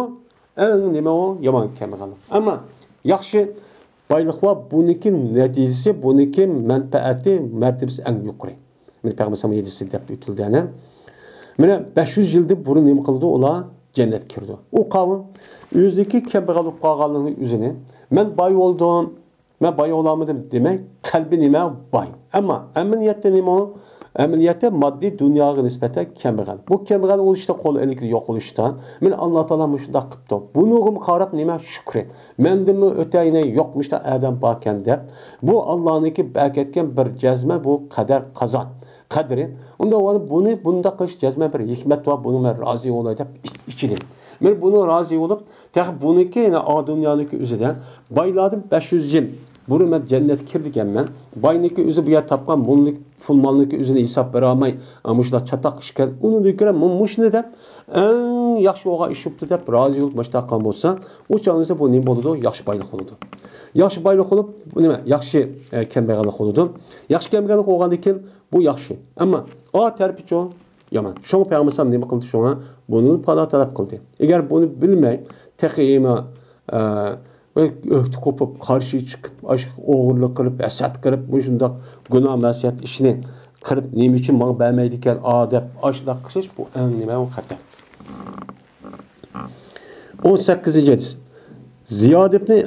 ئەڭ نېمە ئۇ؟ يامان كەمبەغەللىك. ئەمما ياخشى بايلىق بار، بۇنىڭكى نەتىجىسى، بۇنىڭكى مەنپەئەتى، مەرتىۋىسى ئەڭ يۇقىرى. مانا پەيغەمبەر ھەدىسى دەپ ئۆتۈلدى ئەنە. مانا بەش يۈز يىلدىن بۇرۇن نېمە قىلىدۇ؟ ئۇلار جەننەتكە كىرىدۇ. ئۇ قاۋم ئۆزىنىڭكى كەمبەغەل بولۇپ قالغانلىقىنى ئۆزىنى، مەن باي بولدۇم، مەن باي بولالمىدىم دېمەي، قەلبى نېمە؟ باي. ئەمما ئەمەلىيەتتە نېمە ئۇ؟ ئەمەلىيەتتە ماددىي دۇنياغا نىسبەتەن كەمبەغەل. بۇ كەمبەغەل بولۇشتا، قول ئېلىكى يوق بولۇشتا، مانا ئاللا تائالا مۇشۇنداق قىپتۇ. بۇنىڭغىمۇ قاراپ نېمە؟ شۈكرى. مەندىنمۇ ئۆتەينى يوق مۇشۇنداق ئادەم باركەن دەپ، بۇ ئاللانىڭكى بەركەتكەن بىر جەزمە، بۇ قەدەر قازا قەدرى. ئۇنداق بولغاندا بۇنى بۇنداق قىلىش جەزمەن بىر ھېكمەت بار، بۇنى مەن رازى بولاي دەپ ئىچ-، ئىچىدىن. مانا بۇنى رازى بولۇپ، تېخى بۇنىڭكى يەنە ئا دۇنيانىڭكى ئۆزىدە بايلاردىن بەش يۈز يىل بۇرۇن مەن جەننەتكە كىردىكەنمەن. باينىڭكى ئۆزى بۇ يەر تاپقان مۇلنىڭ، پۇل مالنىڭكى ئۆزىنى ھېساب بېرەلمەي، ئا، مۇشۇنداق چاتاق ئىشكەن. ئۇنىڭدىن كۆرە مۇ-، مۇشۇنى دەپ، ئەڭ ياخشى بولغان ئىش بوپتۇ دەپ رازى بولۇپ مۇشۇنداق قىلغان بولسا، ئۇ چاغدا بۇ نېمە بولىدۇ؟ ياخشى بايلىق بولىدۇ. ياخشى بايلىق بولۇپ، بۇ نېمە؟ ياخشى، ئە، كەمبەغەللىك بولىدۇ. ياخشى كەمبەغەللىك بولغاندىن كېيىن بۇ ياخشى. ئەمما ئا تەرىپىچۇ؟ يامان. شۇڭا پەيغەمبەر ئەلەيھىسسالام نېمە قىلدى شۇڭا؟ بۇنى پانا تەلەپ قىلدى. ئەگەر بۇنى بىلمەي، تېخى ئېمە، ئە، ئۆكتە قوپۇپ، قارشى چىقىپ، ئاشۇ ئوغرىلىق قىلىپ، ھەسەت قىلىپ، مۇشۇنداق گۇناھ مەسىيەت ئىشنى قىلىپ، نېمە ئۈچۈن ماڭا بەرمەيدىكەن، ئا، دەپ ئاشۇنداق قىلىش، بۇ ئەڭ نېمە، ئۇ خەتەر. ئون سەككىزىنچى ھەدىس. زىياد ئىبنى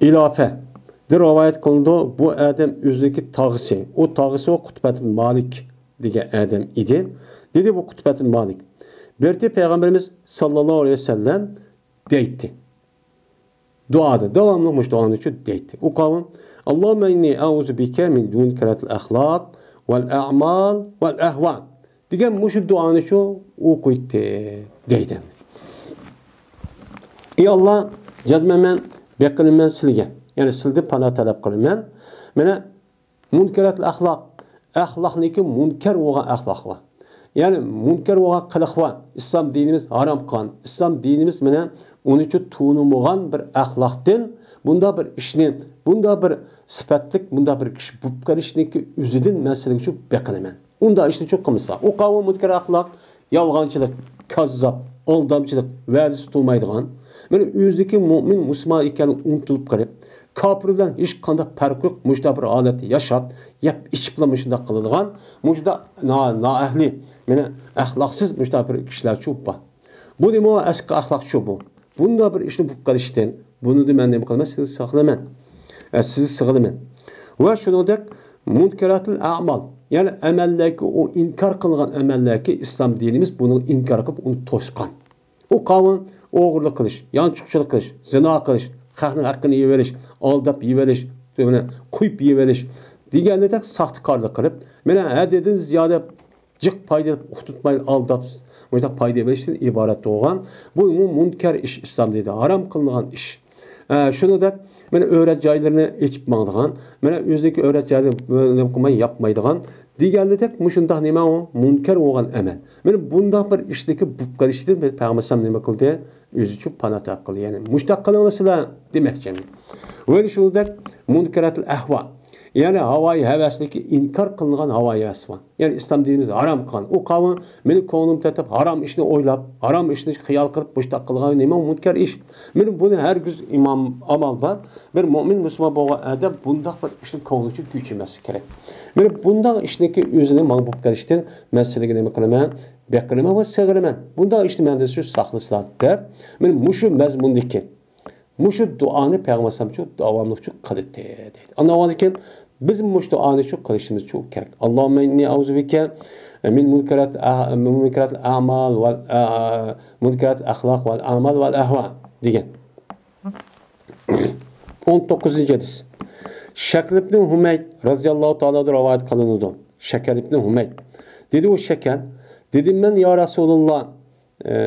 ئىلافەدىن رىۋايەت قىلىنىدۇ. بۇ ئادەم ئۆزىنىڭكى تاغىسى، ئۇ تاغىسى ئۇ قۇتبەت مالىك دېگەن ئادەم ئىدى. دېدى بۇ قۇتبەت مالىك. بىر پەيغەمبىرىمىز ساللاللاھۇ ئەلەيھى ۋەسەللەم دەيتتى. دۇئادا، داۋاملىق مۇشۇ دۇئانى شۇ دەيتتى. ئۇ قاۋم، «ئاللاھۇممە ئىننى ئەئۇزۇ بىكە مىن مۇنكەراتىل ئەخلاق ۋەل ئەمال ۋەل ئەھۋا» دېگەن مۇشۇ دۇئانى شۇ ئوقۇيتتى دەيدۇ. ئى ئاللا، جەزمەن مەن بېقىنىمەن سىلىگە. يەنى سىلىدىن پانا تەلەپ قىلىمەن. مانا مۇنكەراتىل ئەخلاق، ئەخلاقنىكى مۇنكەر بولغان ئەخلاق بار. يەنى مۇنكەر بولغان قىلىق بار. ئىسلام دىنىمىز ھارام قىلغان. ئىسلام دىنىمىز مانا ئۇنى تونۇمىغان بىر ئەخلاقتىن بۇنداق بىر ئىشنى، بۇنداق بىر سۈپەتلىك، بۇنداق بىر كىشى بولۇپ قېلىشنىڭكى ئۆزىدىن مەن سىلىگە شۇ بېقىنىمەن. ئۇنداق ئىشنى شۇ قىلمىسا. ئۇ قاۋۇ مۇنكەر ئەخلاق، يالغانچىلىق، كاززاپ، ئالدامچىلىق، ۋەدىسى تۇرمايدىغان، مانا ئۆزىدىكى مۇئمىن، مۇسۇلمان ئىكەنلىكى ئۇنتۇلۇپ قېلىپ، كاپىر بىلەن ھېچقانداق پەرقى يوق، مۇشۇنداق بىر ھالەتتە ياشاپ، يەپ ئىچىپلا مۇشۇنداق قىلىدىغان، مۇشۇنداق نا-، نائەھلى، مانا ئەخلاقسىز مۇشۇنداق بىر كىشىلەر شۇ بار. بۇ نېمە ئەسكى ئەخلاق شۇ بۇ. بۇنداق بىر ئىشنى بولۇپ قېلىشتىن، بۇنىڭدىن مەن نېمە قىلىمەن؟ سىزنى ساقلىمەن. ئە، سىزنى سىغلىمەن. ۋە شۇنىڭدەك مۇنكەراتىل ئەمال، يەنى ئەمەللەرگە، ئۇ ئىنكار قىلغان ئەمەللەرگە ئىسلام دىنىمىز بۇنى ئىنكار قىلىپ، ئۇنى توسقان. ئۇ قاۋۇ ئوغرىلىق قىلىش، يانچۇقچىلىق قىلىش، زىنا قىلىش، خەقنىڭ ھەققىنى يېۋېلىش، ئالداپ يېۋېلىش، مانا قويۇپ يېۋېلىش دېگەندەك ساختىكارلىق قىلىپ، مانا ھەددىدىن زىيادە جىق پايدا ئېلىپ، ئۇقتۇرتماي ئالداپ، مۇشۇنداق پايدا ئېلىشتىن ئىبارەت بولغان. بۇ مۇنكەر ئىش، ئىسلام دىنىدا ھارام قىلىنغان ئىش. ئە، شۇنىڭدەك، مانا ئۆرەت جايلىرىنى ئېچىپ ماڭىدىغان، مانا ئۆزىنىڭكى ئۆرەت جايلىرىنى نېمە قىلماي، ياپمايدىغان دېگەنلىكتەك، مۇشۇنداق نېمە ئۇ؟ مۇنكەر بولغان ئەمەل. مانا بۇنداق بىر ئىشنىڭكى بولۇپ قېلىشىدىن بىر پەيغەمبەر ئەلەيھىسسالام نېمە قىلدى؟ ئۆزى ئۈچۈن پانا تەلەپ قىلدى. يەنى، مۇشۇنداق قىلىڭلار سىلەر دېمەكچى. ۋە شۇنىڭدەك مۇنكەراتىل ئەھۋا، يەنى ھاۋايى ھەۋەسنىكى ئىنكار قىلىنغان ھاۋايى ھەۋەس بار. يەنى ئىسلام دىنىمىز ھارام قىلغان. ئۇ قاۋۇ مېنىڭ كۆڭلۈم تېتىپ، ھارام ئىشنى ئويلاپ، ھارام ئىشنى خىيال قىلىپ، مۇشۇنداق قىلغان نېمە مۇنكەر ئىش. مانا بۇنى ھەرگىز ئىمام ئامال بار. بىر مۇئمىن مۇسۇلمان بولغان ئادەم بۇنداق بىر ئىشنى كۆڭلى ئۈچۈن كۆچۈرمەسلىكى كېرەك. مانا بۇنداق ئىشنىڭكى ئۆزىنى ماڭا بولۇپ قېلىشتىن مەن سىلىگە نېمە قىلىمەن؟ بېقىنىمەن ۋە سېغىنىمەن. بۇنداق ئىشنى مەندىن شۇ ساقلىسىلا دەپ، مانا مۇشۇ مەزمۇندىكى مۇشۇ دۇئانى پەيغەمبەر ئەلەيھىسسالام شۇ داۋاملىق شۇ قىلىتتى دەيدۇ. ئاندىن كېيىن بىز مۇشۇ دۇئانى شۇ قىلىشىمىز شۇ كېرەك. ئاللاھۇممە ئىننى ئەئۇزۇ بىكە مىن مۇنكەرات ئە-، مۇنكەرات ئەمال ۋەل ئە-، مۇنكەرات ئەخلاق ۋەل ئەمال ۋەل ئەھۋا دېگەن. ئون توققۇزىنچى ھەدىس. شەكىل ئىبنى ھۇمەيد رەزىياللاھۇ تائالا رىۋايەت قىلىنىدۇ. شەكىل ئىبنى ھۇمەيد. دېدى ئۇ شەكىل، دېدىم مەن، يا رەسۇلاللا، ئە،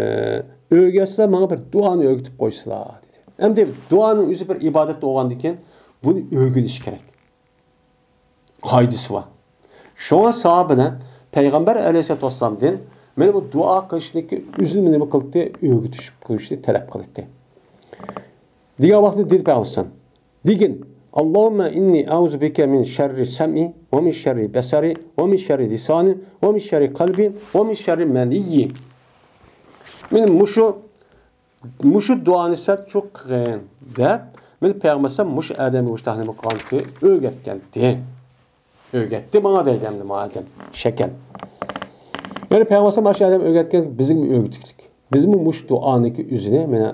ئۆگەتسىلە، ماڭا بىر دۇئانى ئۆگىتىپ قويسىلا، دېدى. ئەمدى دۇئانىڭ ئۆزى بىر ئىبادەت بولغاندىن كېيىن، بۇنى ئۆگىنىش كېرەك. قائىدىسى بار. شۇڭا ساھابىلەر پەيغەمبەر ئەلەيھىسسالاتۇ ۋەسسالامدىن مانا بۇ دۇئا قىلىشنىڭكى ئۆزىنى نېمە قىلدى؟ ئۆگىتىشىپ قويۇشنى تەلەپ قىلدى. دېگەن ۋاقىتتا دېدى پەيغەمبەر، دېگىن، اللهم إني أعوذ بك من شر سمعي ومن شر بصري ومن شر لساني ومن شر قلبي ومن شر منيي. مانا مۇشۇ، مۇشۇ دۇئانى سەن شۇ قىلغىن دەپ، مانا پەيغەمبەر مۇشۇ ئادەمگە مۇشۇنداق نېمە قىلغانكى، ئۆگەتكەنتى. ئۆگەتتى ماڭا دەيدۇ ئەمدى ما ئادەم. شەكەل. يەنى پەيغەمبەر ئاشۇ ئادەم ئۆگەتكەن بىزگىمۇ ئۆگىتىكلىك. بىزمۇ مۇشۇ دۇئانىڭكى ئۆزىنى مانا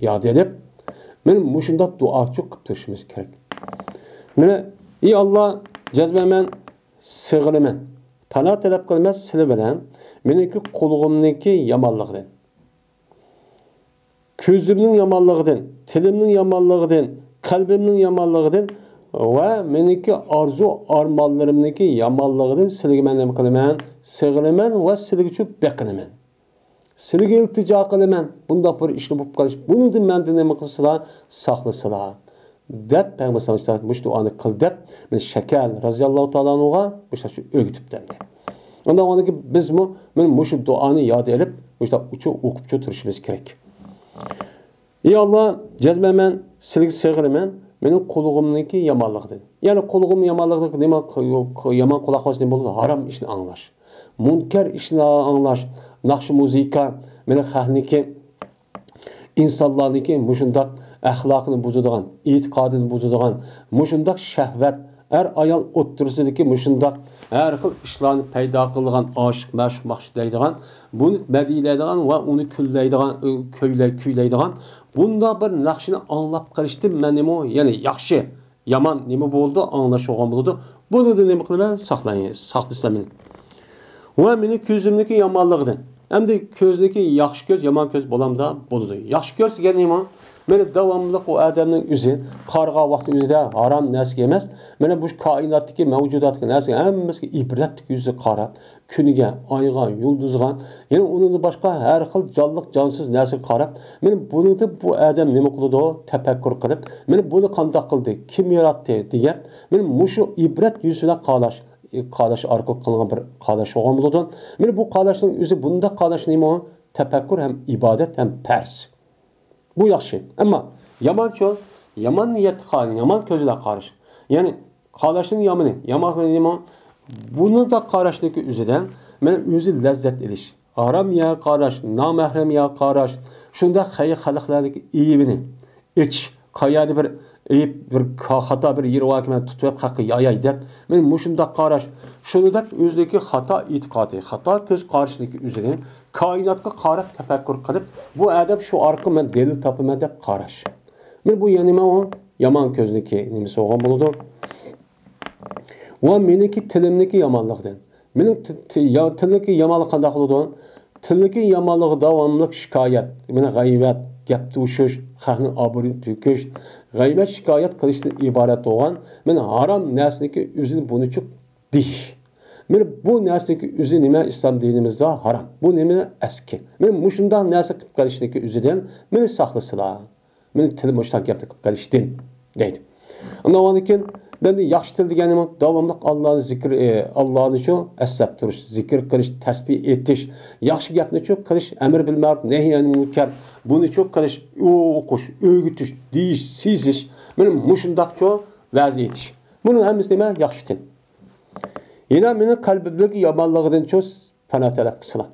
ياد ئېلىپ، مانا مۇشۇنداق دۇئاچۇ قىلىپ تۇرۇشىمىز كېرەك. مانا، ئى ئاللا، جەزمەن مەن سېغىنىمەن، پانا تەلەپ قىلىمەن سىلى بىلەن مېنىڭكى قۇلىقىمنىڭكى يامانلىقىدىن، كۆزۈمنىڭ يامانلىقىدىن، تىلىمنىڭ يامانلىقىدىن، قەلبىمنىڭ يامانلىقىدىن ۋە مېنىڭكى ئارزۇ ئارمانلىرىمنىڭكى يامانلىقىدىن سىلىگە مەن نېمە قىلىمەن؟ سېغىنىمەن ۋە سىلىگىچۇ بېقىنىمەن. سىلىگە ئىلتىجا قىلىمەن، بۇنداق بىر ئىشنى بولۇپ قېلىش، بۇنىڭدىن مەندىن نېمە قىلسىلا، ساقلىسىلا، دەپ پەيغەمبەر ساللاللاھۇ ئەلەيھى ۋەسەللەم مۇشۇ دۇئانى قىل دەپ، مانا شەكەل رەزىياللاھۇ تائالا ئەنھۇغا مۇشۇ ئۆگىتىپتۇ ئەمدى. ئۇنداق بولغاندىكىن بىزمۇ مانا مۇشۇ دۇئانى ياد ئېلىپ، مۇشۇنداق ئۇچۇ ئوقۇپچۇ تۇرۇشىمىز كېرەك. ئى ئاللا، جەزمەن مەن سىلىگە سېغىنىمەن، مېنىڭ قۇلىقىمنىڭكى يامانلىقىدىن. يەنى قۇلىقىم يامانلىقىدىن نېمە، يامان قۇلاق بولسا نېمە بولىدۇ؟ ھارام ئىشنى ئاڭلاش. مۇنكەر ئىشنى ئاڭلاش، ناخشا، مۇزىكا، مېنىڭ خەقنىڭكى، ئىنسانلارنىڭكى مۇشۇنداق ئەخلاقىنى بۇزىدىغان، ئېتىقادىنى بۇزىدىغان، مۇشۇنداق شەھۋەت، ئەر-ئايال ئوتتۇرىسىدىكى مۇشۇنداق ھەر خىل ئىشلارنى پەيدا قىلىدىغان، ئاشىق-مەشۇق، ماخشۇق دەيدىغان، بۇنى مەدھىيلەيدىغان ۋە ئۇنى كۈنلەيدىغان، كۈيلەي-، كۈيلەيدىغان بۇنداق بىر ناخشىنى ئاڭلاپ قېلىشتىن مەن نېمە، يەنى ياخشى يامان نېمە بولىدۇ، ئاڭلاشقا بولىدۇ. بۇنىڭدىن نېمە قىلىمەن؟ ساقلاي-، ساقلىسىلا مېنى. ۋە مېنى كۆزۈمنىڭكى يامانلىقىدىن. ئەمدى كۆزنىڭكى ياخشى كۆز، يامان كۆز بولامدا؟ بولىدۇ. ياخشى كۆز دېگەن نېمە؟ مېنى داۋاملىق ئۇ ئادەمنىڭ ئۆزى قارىغان ۋاقتى ئۆزىدە ھارام نەرسىگە ئەمەس، مېنى بۇ كائىناتتىكى مەۋجۇداتتىكى نەرسىگە ھەممىسىگە ئىبرەتلىك يۈزى قاراپ، كۈنگە، ئايغا، يۇلدۇزغا، يەنە ئۇنىڭدىن باشقا ھەر خىل جانلىق، جانسىز نەرسىگە قاراپ، مېنى بۇنىڭدا بۇ ئادەم نېمە قىلىدۇ، تەپەككۇر قىلىپ، مېنى بۇنى قانداق قىلدى، كىم ياراتتى دېگەن، مېنى مۇشۇ ئىبرەت يۈزى بىلەن قاراش، قاراش ئارقىلىق قىلغان بىر قاراش بولغان بولىدۇ. مېنى بۇ قاراشنىڭ ئۆزى، بۇنداق قاراش نېمە ئۇ؟ تەپەككۇر ھەم ئىبادەت ھەم پەرز. بۇ ياخشى. ئەمما يامانچۇ، يامان نىيەتتە قارىش، يامان كۆز بىلەن قاراش. يەنى قاراشنىڭ يامىنى، يامان نېمە؟ بۇنىڭدا قاراشنىڭكى ئۆزىدە مانا ئۆزى لەززەت ئېلىش. ھارام يەرگە قاراش، نامەھرەم يەرگە قاراش، شۇنداق خەير خەلقلەرنىڭكى ئېيىبىنى ئېچىش، قەيەردە بىر ئېيىب، بىر خا-، خاتا بىر يېرى باركەن، مەن تۇتۇپ خەققە ياياي دەپ، مانا مۇشۇنداق قاراش. شۇنىڭدەك ئۆزىدىكى خاتا ئېتىقادى، خاتا كۆز قارىشىنىڭكى ئۆزىدىن كائىناتقا قاراپ تەپەككۇر قىلىپ، بۇ ئادەم شۇ ئارقىلىق مەن دەلىل تاپىمەن دەپ قاراش. مانا بۇ يەنە نېمە ئۇ؟ يامان كۆزنىڭكى نېمىسى بولغان بولىدۇ. ۋە مېنىڭكى تىلىمنىڭكى يامانلىقىدىن. مېنىڭ تى-، تى-، يا-، تىلنىڭكى يامانلىقى قانداق بولىدۇ؟ تىلنىڭكى يامانلىقى داۋاملىق شىكايەت، مانا غەيۋەت، گەپ توشۇش، خەقنىڭ ئابرۇيىنى تۆكۈش، غەيۋەت، شىكايەت قىلىشتىن ئىبارەت بولغان، مانا ھارام نەرسىنىڭكى ئۆزىنى بۇنىچۇ دېيىش. مانا بۇ نەرسىنىڭكى ئۆزى نېمە؟ ئىسلام دىنىمىزدا ھارام. بۇ نېمە؟ ئەسكى. مانا مۇشۇنداق نەرسە قىلىپ قېلىشنىڭكى ئۆزىدىن مېنى ساقلىسىلا. مېنى تىلىم مۇشۇنداق گەپنى قىلىپ قېلىشتىن، دەيدۇ. ئۇنداق بولغاندىكىن، مەن ياخشى تىل دېگەننى داۋاملىق ئاللانى زىكىر، ئى، ئاللانى شۇ ئەسلەپ تۇرۇش، زىكىر قىلىش، تەسبىھ ئېيتىش، ياخشى گەپنى شۇ قىلىش، ئەمر بىل مەرۇپ، نەھي ئەنىل مۇنكەر، بۇنى شۇ قىلىش، ئوقۇش، ئۆگىتىش، دېيىش، سېزىش، مانا مۇشۇنداق شۇ ۋەز ئېيتىش. بۇنىڭ ھەممىسى نېمە؟ ياخشى تىل. يەنە مېنىڭ قەلبىمدىكى يامانلىقىدىن شۇ پانا تەلەپ قىلسىلا.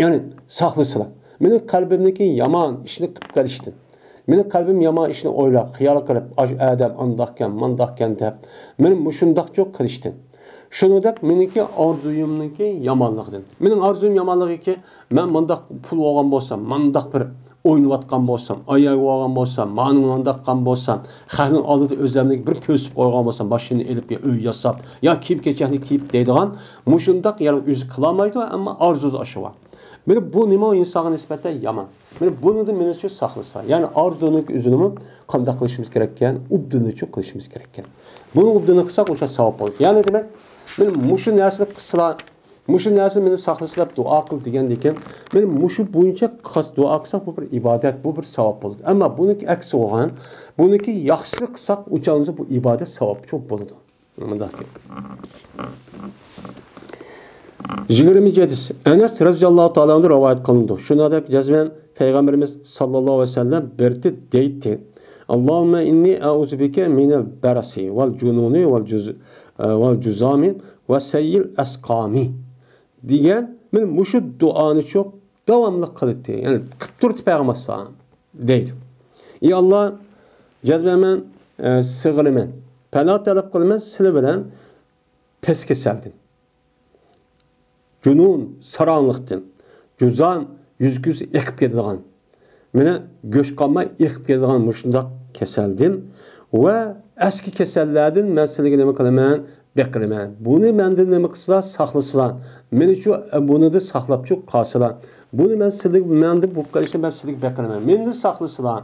يەنى ساقلىسىلا. مېنىڭ قەلبىمدىكى يامان ئىشنى قىلىپ قېلىشتىن. مېنىڭ قەلبىم يامان ئىشنى ئويلاپ، خىيال قىلىپ، ئاشۇ ئادەم ئانداقكەن، مانداقكەن دەپ، مېنى مۇشۇنداقچۇ قىلىشتىن. شۇنىڭدەك مېنىڭكى ئارزۇيۇمنىڭكى يامانلىقىدىن. مېنىڭ ئارزۇيۇم يامانلىقىكى، مەن مانداق پۇل بولغان بولسام، مانداق بىر ئوينىۋاتقان بولسام، ئاياغ بولغان بولسام، مانىڭ مانداق قىلغان بولسام، خەقنىڭ ئالدىدا ئۆزۈمنى بىر كۆرسىتىپ قويغان بولسام، ماشىنا ئېلىپ يا ئۆي ياساپ، يا كىيىم-كېچەكنى كىيىپ دەيدىغان، مۇشۇنداق، يەنى ئۆزى قىلالمايدۇ، ئەمما ئارزۇسى ئاشۇ بار. مانا بۇ نېمە ئىنسانغا نىسبەتەن يامان. مانا بۇنىڭدىن مېنى شۇ ساقلىسا. يەنى ئارزۇنىڭ ئۆزىنىمۇ قانداق قىلىشىمىز كېرەككەن؟ ئوبداننى شۇ قىلىشىمىز كېرەككەن. بۇنى ئوبداننى قىلساق، ئوشۇ ساۋاب بولىدۇ. يەنى دېمەك، مانا مۇشۇ نەرسىنى قىلسىلا، مۇشۇ نەرسە مېنى ساقلىسا دەپ دۇئا قىل دېگەندىكىن، مېنى مۇشۇ بويىچە قىلسا، دۇئا قىلساق، بۇ بىر ئىبادەت، بۇ بىر ساۋاب بولىدۇ. ئەمما بۇنىڭكى ئەكسى بولغان، بۇنىڭكى ياخشىلىق قىلساق، ئۇچانسا بۇ ئىبادەت ساۋابچۇ بولىدۇ. مۇنداق گەپ. يىگىرمىنچى ھەدىس. ئەنەس رەزىياللاھۇ تائالا ئەنھۇ رىۋايەت قىلىنىدۇ. شۇنىڭ دەپ جەزمەن پەيغەمبىرىمىز ساللاللاھۇ ئەلەيھى ۋەسەللەم بىر دەيتتى. اللهم إني أعوذ بك من البرص والجنون والجز-، والجذام وسيء الأسقام دېگەن، مەن مۇشۇ دۇئانى شۇ داۋاملىق قىلاتتى. يەنى قىپ تۇرۇپ پەيغەمبەر ئەلەيھىسسالام دەيدۇ. ئى ئاللا، جەزمەن مەن، ئە، سېغىنىمەن. پەنا تەلەپ قىلىمەن سىلى بىلەن پەس كېسەلدىن. جۇنۇن، ساراڭلىقتىن. جۇزام، يۈز كۆزى ئېقىپ كېتىدىغان. مانا گۆش قالماي ئېقىپ كېتىدىغان مۇشۇنداق كېسەلدىن ۋە ئەسكى كېسەللەردىن مەن سىلىگە نېمە قىلىمەن؟ بېقىنىمەن. بۇنى مەندىن نېمە قىلسىلا، ساقلىسىلا. مېنى شۇ، بۇنىدىن ساقلاپچۇ قالسىلا. بۇنى مەن سىلىگە، مەندىن بولۇپ قېلىشنى مەن سىلىگە بېقىنىمەن. مېنى ساقلىسىلا،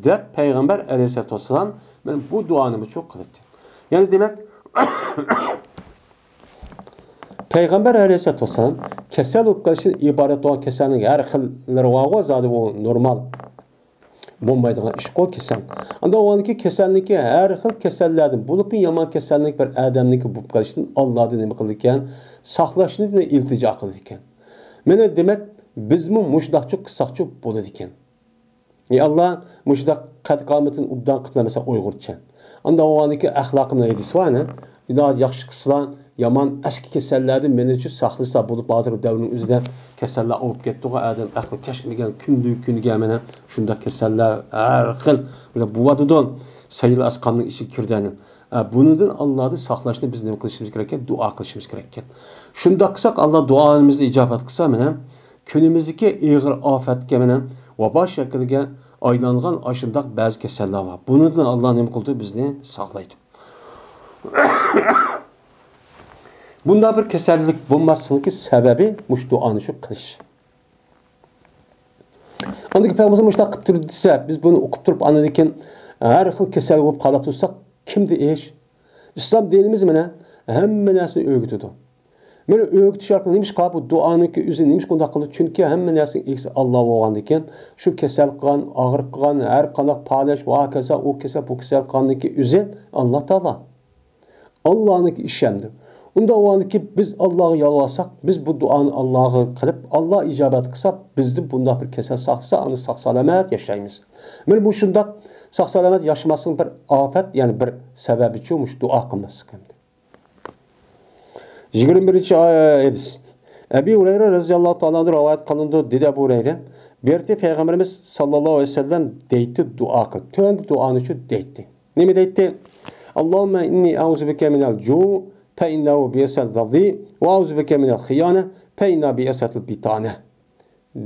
دەپ پەيغەمبەر ئەلەيھىسسالاتۇ ۋەسسالام مانا بۇ دۇئانىمۇ شۇ قىلاتتى. يەنى دېمەك، پەيغەمبەر ئەلەيھىسسالاتۇ ۋەسسالام كېسەل بولۇپ قېلىشتىن ئىبارەت بولغان كېسەلنىڭ ھەر خىللىرى بارغۇ، زادى ئۇ نورمال بولمايدىغان ئىشقۇ كېسەل. ئاندا ئۇنىڭكى كېسەلنىڭكى ھەر خىل كېسەللەردىن، بولۇپمۇ يامان كېسەلنىڭ بىر ئادەمنىڭكى بولۇپ قېلىشتىن ئاللادىن نېمە قىلىدىكەن؟ ساقلاشنى ئىلتىجا قىلىدىكەن. مانا دېمەك، بىزمۇ مۇشۇنداقچۇ قىلساقچۇ بولىدىكەن. ئى ئاللا، مۇشۇنداق قەد-قامىتىنى ئوبدان قىپلا، مەسىلەن، ئۇيغۇرچە. ئاندا ئۇنىڭكى ئەخلاقىمنى ھەدىسى بار، ئەنە. ئىلاجى ياخشى قىلسىلا، يامان ئەسكى كېسەللەردىن مېنى شۇ ساقلىسا بولۇپ، ھازىرقى دەۋرنىڭ ئۆزىدە كېسەللەر ئاۋۇپ كەتتىغۇ، ئادەم ئەقلى كەچمىگەن، كۈندىن كۈنگە مانا شۇنداق كېسەللەر ھەر خىل بولۇۋاتىدۇ. سەييىل ئەسقامنىڭ ئىچىگە كىردى، ئەنە. ئە، بۇنىڭدىن ئاللادىن ساقلاشنى بىز نېمە قىلىشىمىز كېرەككەن؟ دۇئا قىلىشىمىز كېرەككەن. شۇنداق قىلساق، ئاللا دۇئامىزنى ئىجابەت قىلسا، مانا كۈنىمىزدىكى ئېغىر ئاپەتكە، مانا ۋابا شەكلىگە ئايلانغان ئاشۇنداق بەزى كېسەللەر بار. بۇنىڭدىن ئاللا نېمە قىلىدۇ؟ بىزنى ساقلايدۇ. بۇنداق بىر كېسەللىك بولماسلىقنىڭكى سەۋەبى مۇشۇ دۇئانى شۇ قىلىش. ئاندىن كېيىن پەيغەمبىرىمىز مۇشۇنداق قىلىپ تۇردى دېسە، بىز بۇنى ئوقۇپ تۇرۇپ، ئاندىن كېيىن ھەر خىل كېسەل بولۇپ قالاپ تۇرساق، كىمدە ئىش؟ ئىسلام دىنىمىز مانا ھەممە نەرسىنى ئۆگىتىدۇ. مانا ئۆگىتىش ئارقىلىق نېمىشقا بۇ دۇئانىڭكى ئۆزى نېمىشقا ئۇنداق قىلىدۇ؟ چۈنكى ھەممە نەرسىنىڭ ئىگىسى ئاللا بولغاندىكىن، شۇ كېسەل قىلغان، ئاغرىق قىلغان، ھەر قانداق پالەچ، ۋاكەزا، ئۇ كېسەل، بۇ كېسەل قىلغاندىكى ئۆزى ئاللا تائالا. ئاللانىڭكى ئىشى ئەمدى. ئۇنداق بولغاندىكى بىز ئاللاغا يالۋارساق، بىز بۇ دۇئانى ئاللاغا قىلىپ، ئاللا ئىجابەت قىلسا، بىزدىن بۇنداق بىر كېسەل ساقلىسا، ئانا ساق-سالامەت ياشايمىز. مانا مۇشۇنداق ساق-سالامەت ياشىماسلىقنىڭ بىر ئاپەت، يەنى بىر سەۋەبىچۇ مۇشۇ دۇئا قىلماسلىق ئەمدى. يىگىرمە بىرىنچى ھەدىس. ئەبى ھۇرەيرە رەزىياللاھۇ تائالا ئەنھۇ رىۋايەت قىلىنىدۇ، دېدى ئەبۇ ھۇرەيرە، بىر قېتى پەيغەمبىرىمىز ساللاللاھۇ ئەلەيھى ۋەسەللەم دەيتتى، دۇئا قىلىپ، تۆۋەنكى دۇئانى شۇ دەيتتى. نېمە دەيتتى؟ اللهم إني أعوذ بك من الجوع فإنه بئس الرزق وأعوذ بك من الخيانة فإنها بئست البطانة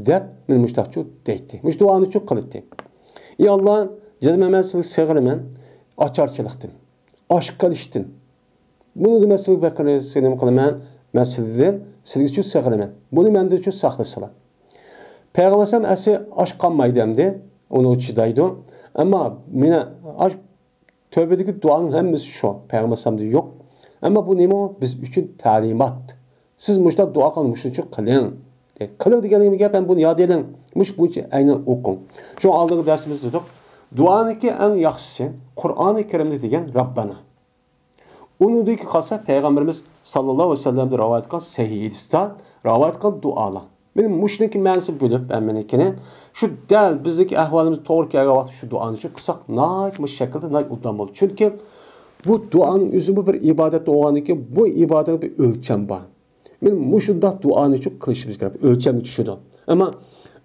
دەپ، مانا مۇشۇنداقچۇ دەيتتى. مۇشۇ دۇئانىچۇ قىلاتتى. ئى ئاللا، جەزمەن مەن سىزگە سېغىنىمەن ئاچارچىلىقتىن، ئاچ قېلىشتىن. بۇنى دېمەن سىزگە بەك سېغىنىمەن قىلىمەن، مەن سىزدىن، سىزگىچۇ سېغىنىمەن. بۇنى مەندىنچۇ ساقلىسىلا. پەيغەمبەر ئەلەيھىسسالام ئەسلى ئاچ قالمايدۇ ئەمدى، ئۇنىڭغا چىدايدۇ. ئەمما مانا ئاچ تۆۋىدىكى دۇئانىڭ ھەممىسى شۇ. پەيغەمبەر ئەلەيھىسسالامدا يوق. ئەمما بۇ نېمە؟ بىز ئۈچۈن تەلىمات. سىز مۇشۇنداق دۇئا قىلىڭ، مۇشۇنچە قىلىڭ. قىلىڭ دېگەن نېمە گەپ؟ ھەم بۇنى ياد ئېلىڭ. مۇشۇ بويىچە ئەينەن ئوقۇڭ. شۇ ئالدىنقى دەرسىمىزدە دېدۇق. دۇئانىڭكى ئەڭ ياخشىسى قۇرئانى كەرىمدە دېگەن رەببەنا. ئۇنىڭدىن كېيىن قالسا پەيغەمبىرىمىز ساللاللاھۇ ئەلەيھى ۋەسەللەمدىن رىۋايەت قىلغان سەھىھ ھەدىستە رىۋايەت قىلغان دۇئالار. مانا مۇشۇنىڭكى مەنىسىنى بۆلۈپ، ھەممىنىڭكىنى شۇ دەل بىزنىڭكى ئەھۋالىمىز توغرا كەلگەن ۋاقىتتا شۇ دۇئانى شۇ قىلساق، ناھايىتى مۇشۇ شەكىلدە ناھايىتى ئوبدان بولىدۇ. چۈنكى بۇ دۇئانىڭ ئۆزىمۇ بىر ئىبادەت بولغاندىن كېيىن، بۇ ئىبادەتنىڭ بىر ئۆلچەم بار. مانا مۇشۇنداق دۇئانى شۇ قىلىشىمىز كېرەك، ئۆلچەمگە چۈشىدۇ. ئەمما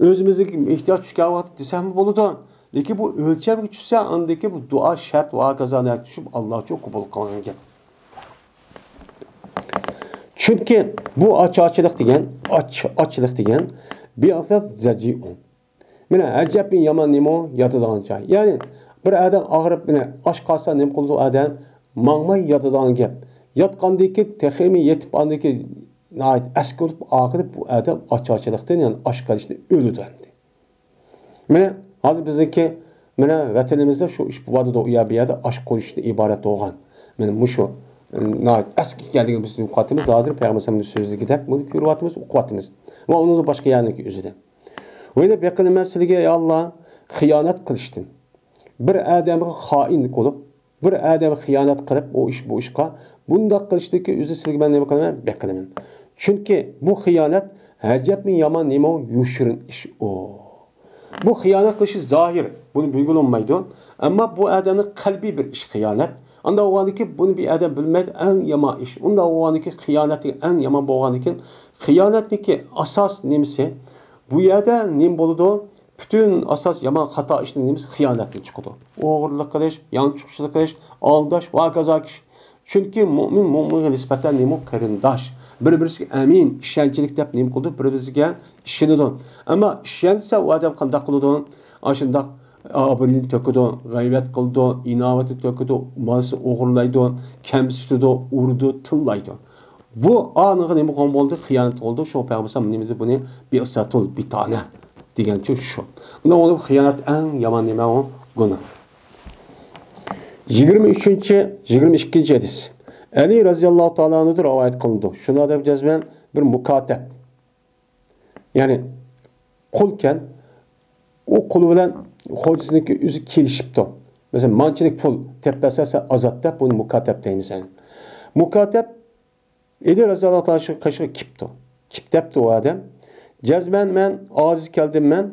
ئۆزىمىزگە ئېھتىياج چۈشكەن ۋاقىتتا دېسەكمۇ بولىدۇ. لېكىن بۇ ئۆلچەمگە چۈشسە، ئاندىن كېيىن بۇ دۇئا شەرت ۋە ھاكازا نەرسە چۈشۈپ، ئاللا ئۈچۈن قوبۇل قىلىنغان گەپ. چۈنكى بۇ ئاچارچىلىق دېگەن، ئاچ، ئاچلىق دېگەن، بىئەسەت زەجىئۇ. مانا، ئەجەب بىر يامان نېمە ئۇ؟ ياتىدىغان جاي. يەنى، بىر ئادەم ئاغرىپ، مانا، ئاچ قالسا نېمە قىلىدۇ ئادەم؟ ماڭماي ياتىدىغان گەپ. ياتقاندىن كېيىن، تېخىمۇ يېتىپ، ئاندىن كېيىن ناھايىتى ئەسكە بولۇپ، ئاخىرى بۇ ئادەم ئاچارچىلىقتىن، يەنى ئاچ قېلىشتىن ئۆلىدۇ ئەمدى. مانا، ھازىر بىزنىڭكى، مانا، ۋەتىنىمىزدە شۇ ئىش بولۇۋاتىدۇ، ئۇ يەر، بۇ يەردە ئاچ قېلىشتىن ئىبارەت بولغان. مانا، مۇشۇ ناھايىتى ئەسكى ئىكەنلىكىنى بىز ئۇقۇۋاتىمىز. ھازىر پەيغەمبەر ئەلەيھىسسالامنىڭ سۆزلىرىدەك بۇنى كۆرۈۋاتىمىز، ئۇقۇۋاتىمىز. ۋە ئۇنىڭدىن باشقا يەرنىڭكى ئۆزىدە. ۋە يەنە بەكرىمەن سىلىگە، يا ئاللا، خىيانەت قىلىشتىن. بىر ئادەمگە خائىن بولۇپ، بىر ئادەمگە خىيانەت قىلىپ، ئۇ ئىش، بۇ ئىشقا بۇنداق قىلىشتىكى ئۆزى سىلىگە مەن نېمە قىلىمەن؟ بەكرىمەن. چۈنكى بۇ خىيانەت ئەجەبمۇ يامان نېمە ئۇ؟ يوشۇرۇن ئىش ئۇ. بۇ خىيانەت قىلىشى زاھىر، بۇنى بىلگىلى بولمايدۇ. ئەمما بۇ ئادەمنىڭ قەلبى بىر ئىش خىيانەت. ئاندا بولغاندىكىن بۇنى بىر ئادەم بىلمەيدۇ، ئەڭ يامان ئىش. ئۇنداق بولغاندىكىن خىيانەتنىڭ ئەڭ يامان بولغاندىكىن خىيانەتنىڭكى ئاساس نېمىسى؟ بۇ يەردە نېمە بولىدۇ؟ پۈتۈن ئاساس يامان خاتا ئىشنىڭ نېمىسى؟ خىيانەتتىن چىقىدۇ. ئوغرىلىق قىلىش، يانچۇقچىلىق قىلىش، ئالداش ۋە ھاكازا ئىش. چۈنكى مۆمىن مۆمىنگە نىسبەتەن نېمە؟ قېرىنداش. بىر-بىرسىگە ئەمىن، ئىشەنچلىك دەپ نېمە قىلىدۇ؟ بىر-بىرسىگە ئىشىنىدۇ. ئەمما ئىشەنسە ئۇ ئادەم قانداق قىلىدۇ؟ ئاشۇنداق ئابرۇيىنى تۆكىدۇ، غەيۋەت قىلىدۇ، ئىناۋىتىنى تۆكىدۇ، مالىسىنى ئوغرىلايدۇ، كەمسىتىدۇ، ئۇرىدۇ، تىللايدۇ. بۇ ئانىغا نېمە قىلغان بولدى؟ خىيانەت قىلدى. شۇڭا پەيغەمبەر ئەلەيھىسسالام نېمە دېدى؟ بۇنى بىئسەتۇل بىتانە دېگەنچۇ شۇ. ئۇنىڭ ئۇنى خىيانەت ئەڭ يامان نېمە ئۇ؟ گۇناھ. يىگىرمە ئۈچىنچى، يىگىرمە ئىككىنچى ھەدىس. ئەلى رەزىياللاھۇ تائالا ئەنھۇدىن رىۋايەت قىلىنىدۇ. شۇنىڭ ئادەم جەزمەن بىر مۇكاتەب. يەنى قۇلكەن، ئۇ قۇل بىلەن خوجىسىنىڭكى ئۆزى كېلىشىپتۇ. مەسىلەن، مانچىلىك پۇل تېپىپ بەرسە، سەن ئازاد دەپ، بۇنى مۇكاتەب دەيمىز. مۇكاتەب ئەلى رەزىياللاھۇ تائالا قېشىغا كېپتۇ. كېپ دەپتۇ ئۇ ئادەم. جەزمەن مەن ئاجىز كەلدىم مەن.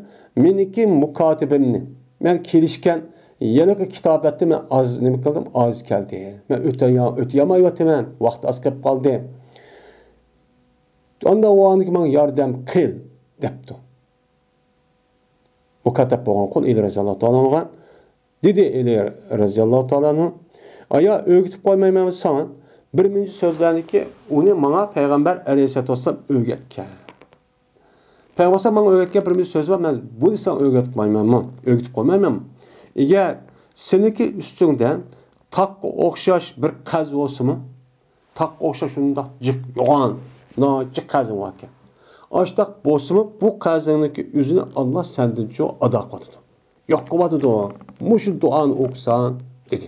مېنىڭكى مۇكاتىبىمنى، مەن كېلىشكەن ھېلىقى كىتابەتتە مەن ئاز نېمە قىلدىم؟ ئاجىز كەلدى. مەن ئۆتە-، ئۆتىيالمايۋاتىمەن. ۋاقىت ئاز قېلىپ قالدى. ئاندا ئۇ ئاندىكى ماڭا ياردەم قىل دەپتۇ. مۇكاتەب بولغان قۇل ئەلى رەزىياللاھۇ تائالا ئەنھۇغا دېدى. ئەلى رەزىياللاھۇ تائالا ئەنھۇ، ئايا، ئۆگىتىپ قويمايمەن ساڭا. بىر مۇنچە سۆزلەرنىكى ئۇنى ماڭا پەيغەمبەر ئەلەيھىسسالاتۇ ۋەسسالام ئۆگەتكەن. پەيغەمبەر ماڭا ئۆگەتكەن بىر مۇنچە سۆز بار، مەن بۇنى ساڭا ئۆگەتمەيمەنمۇ؟ ئۆگىتىپ قويمايمەنمۇ؟ ئەگەر سېنىڭكى ئۈستۈڭدە تاغقا ئوخشاش بىر قەرز بولسىمۇ، تاغقا ئوخشاش شۇنداق جىق، يوغان، ناھايىتى جىق قەرزىڭ باركەن. ئاشتاق بولسىمۇ، بۇ قەرزىڭنىڭكى ئۆزىنى ئاللا سەندىنچۇ ئادا قىلىۋاتىدۇ. يوق قىلىۋاتىدۇ. مۇشۇ دۇئانى ئوقۇساڭ، دېدى.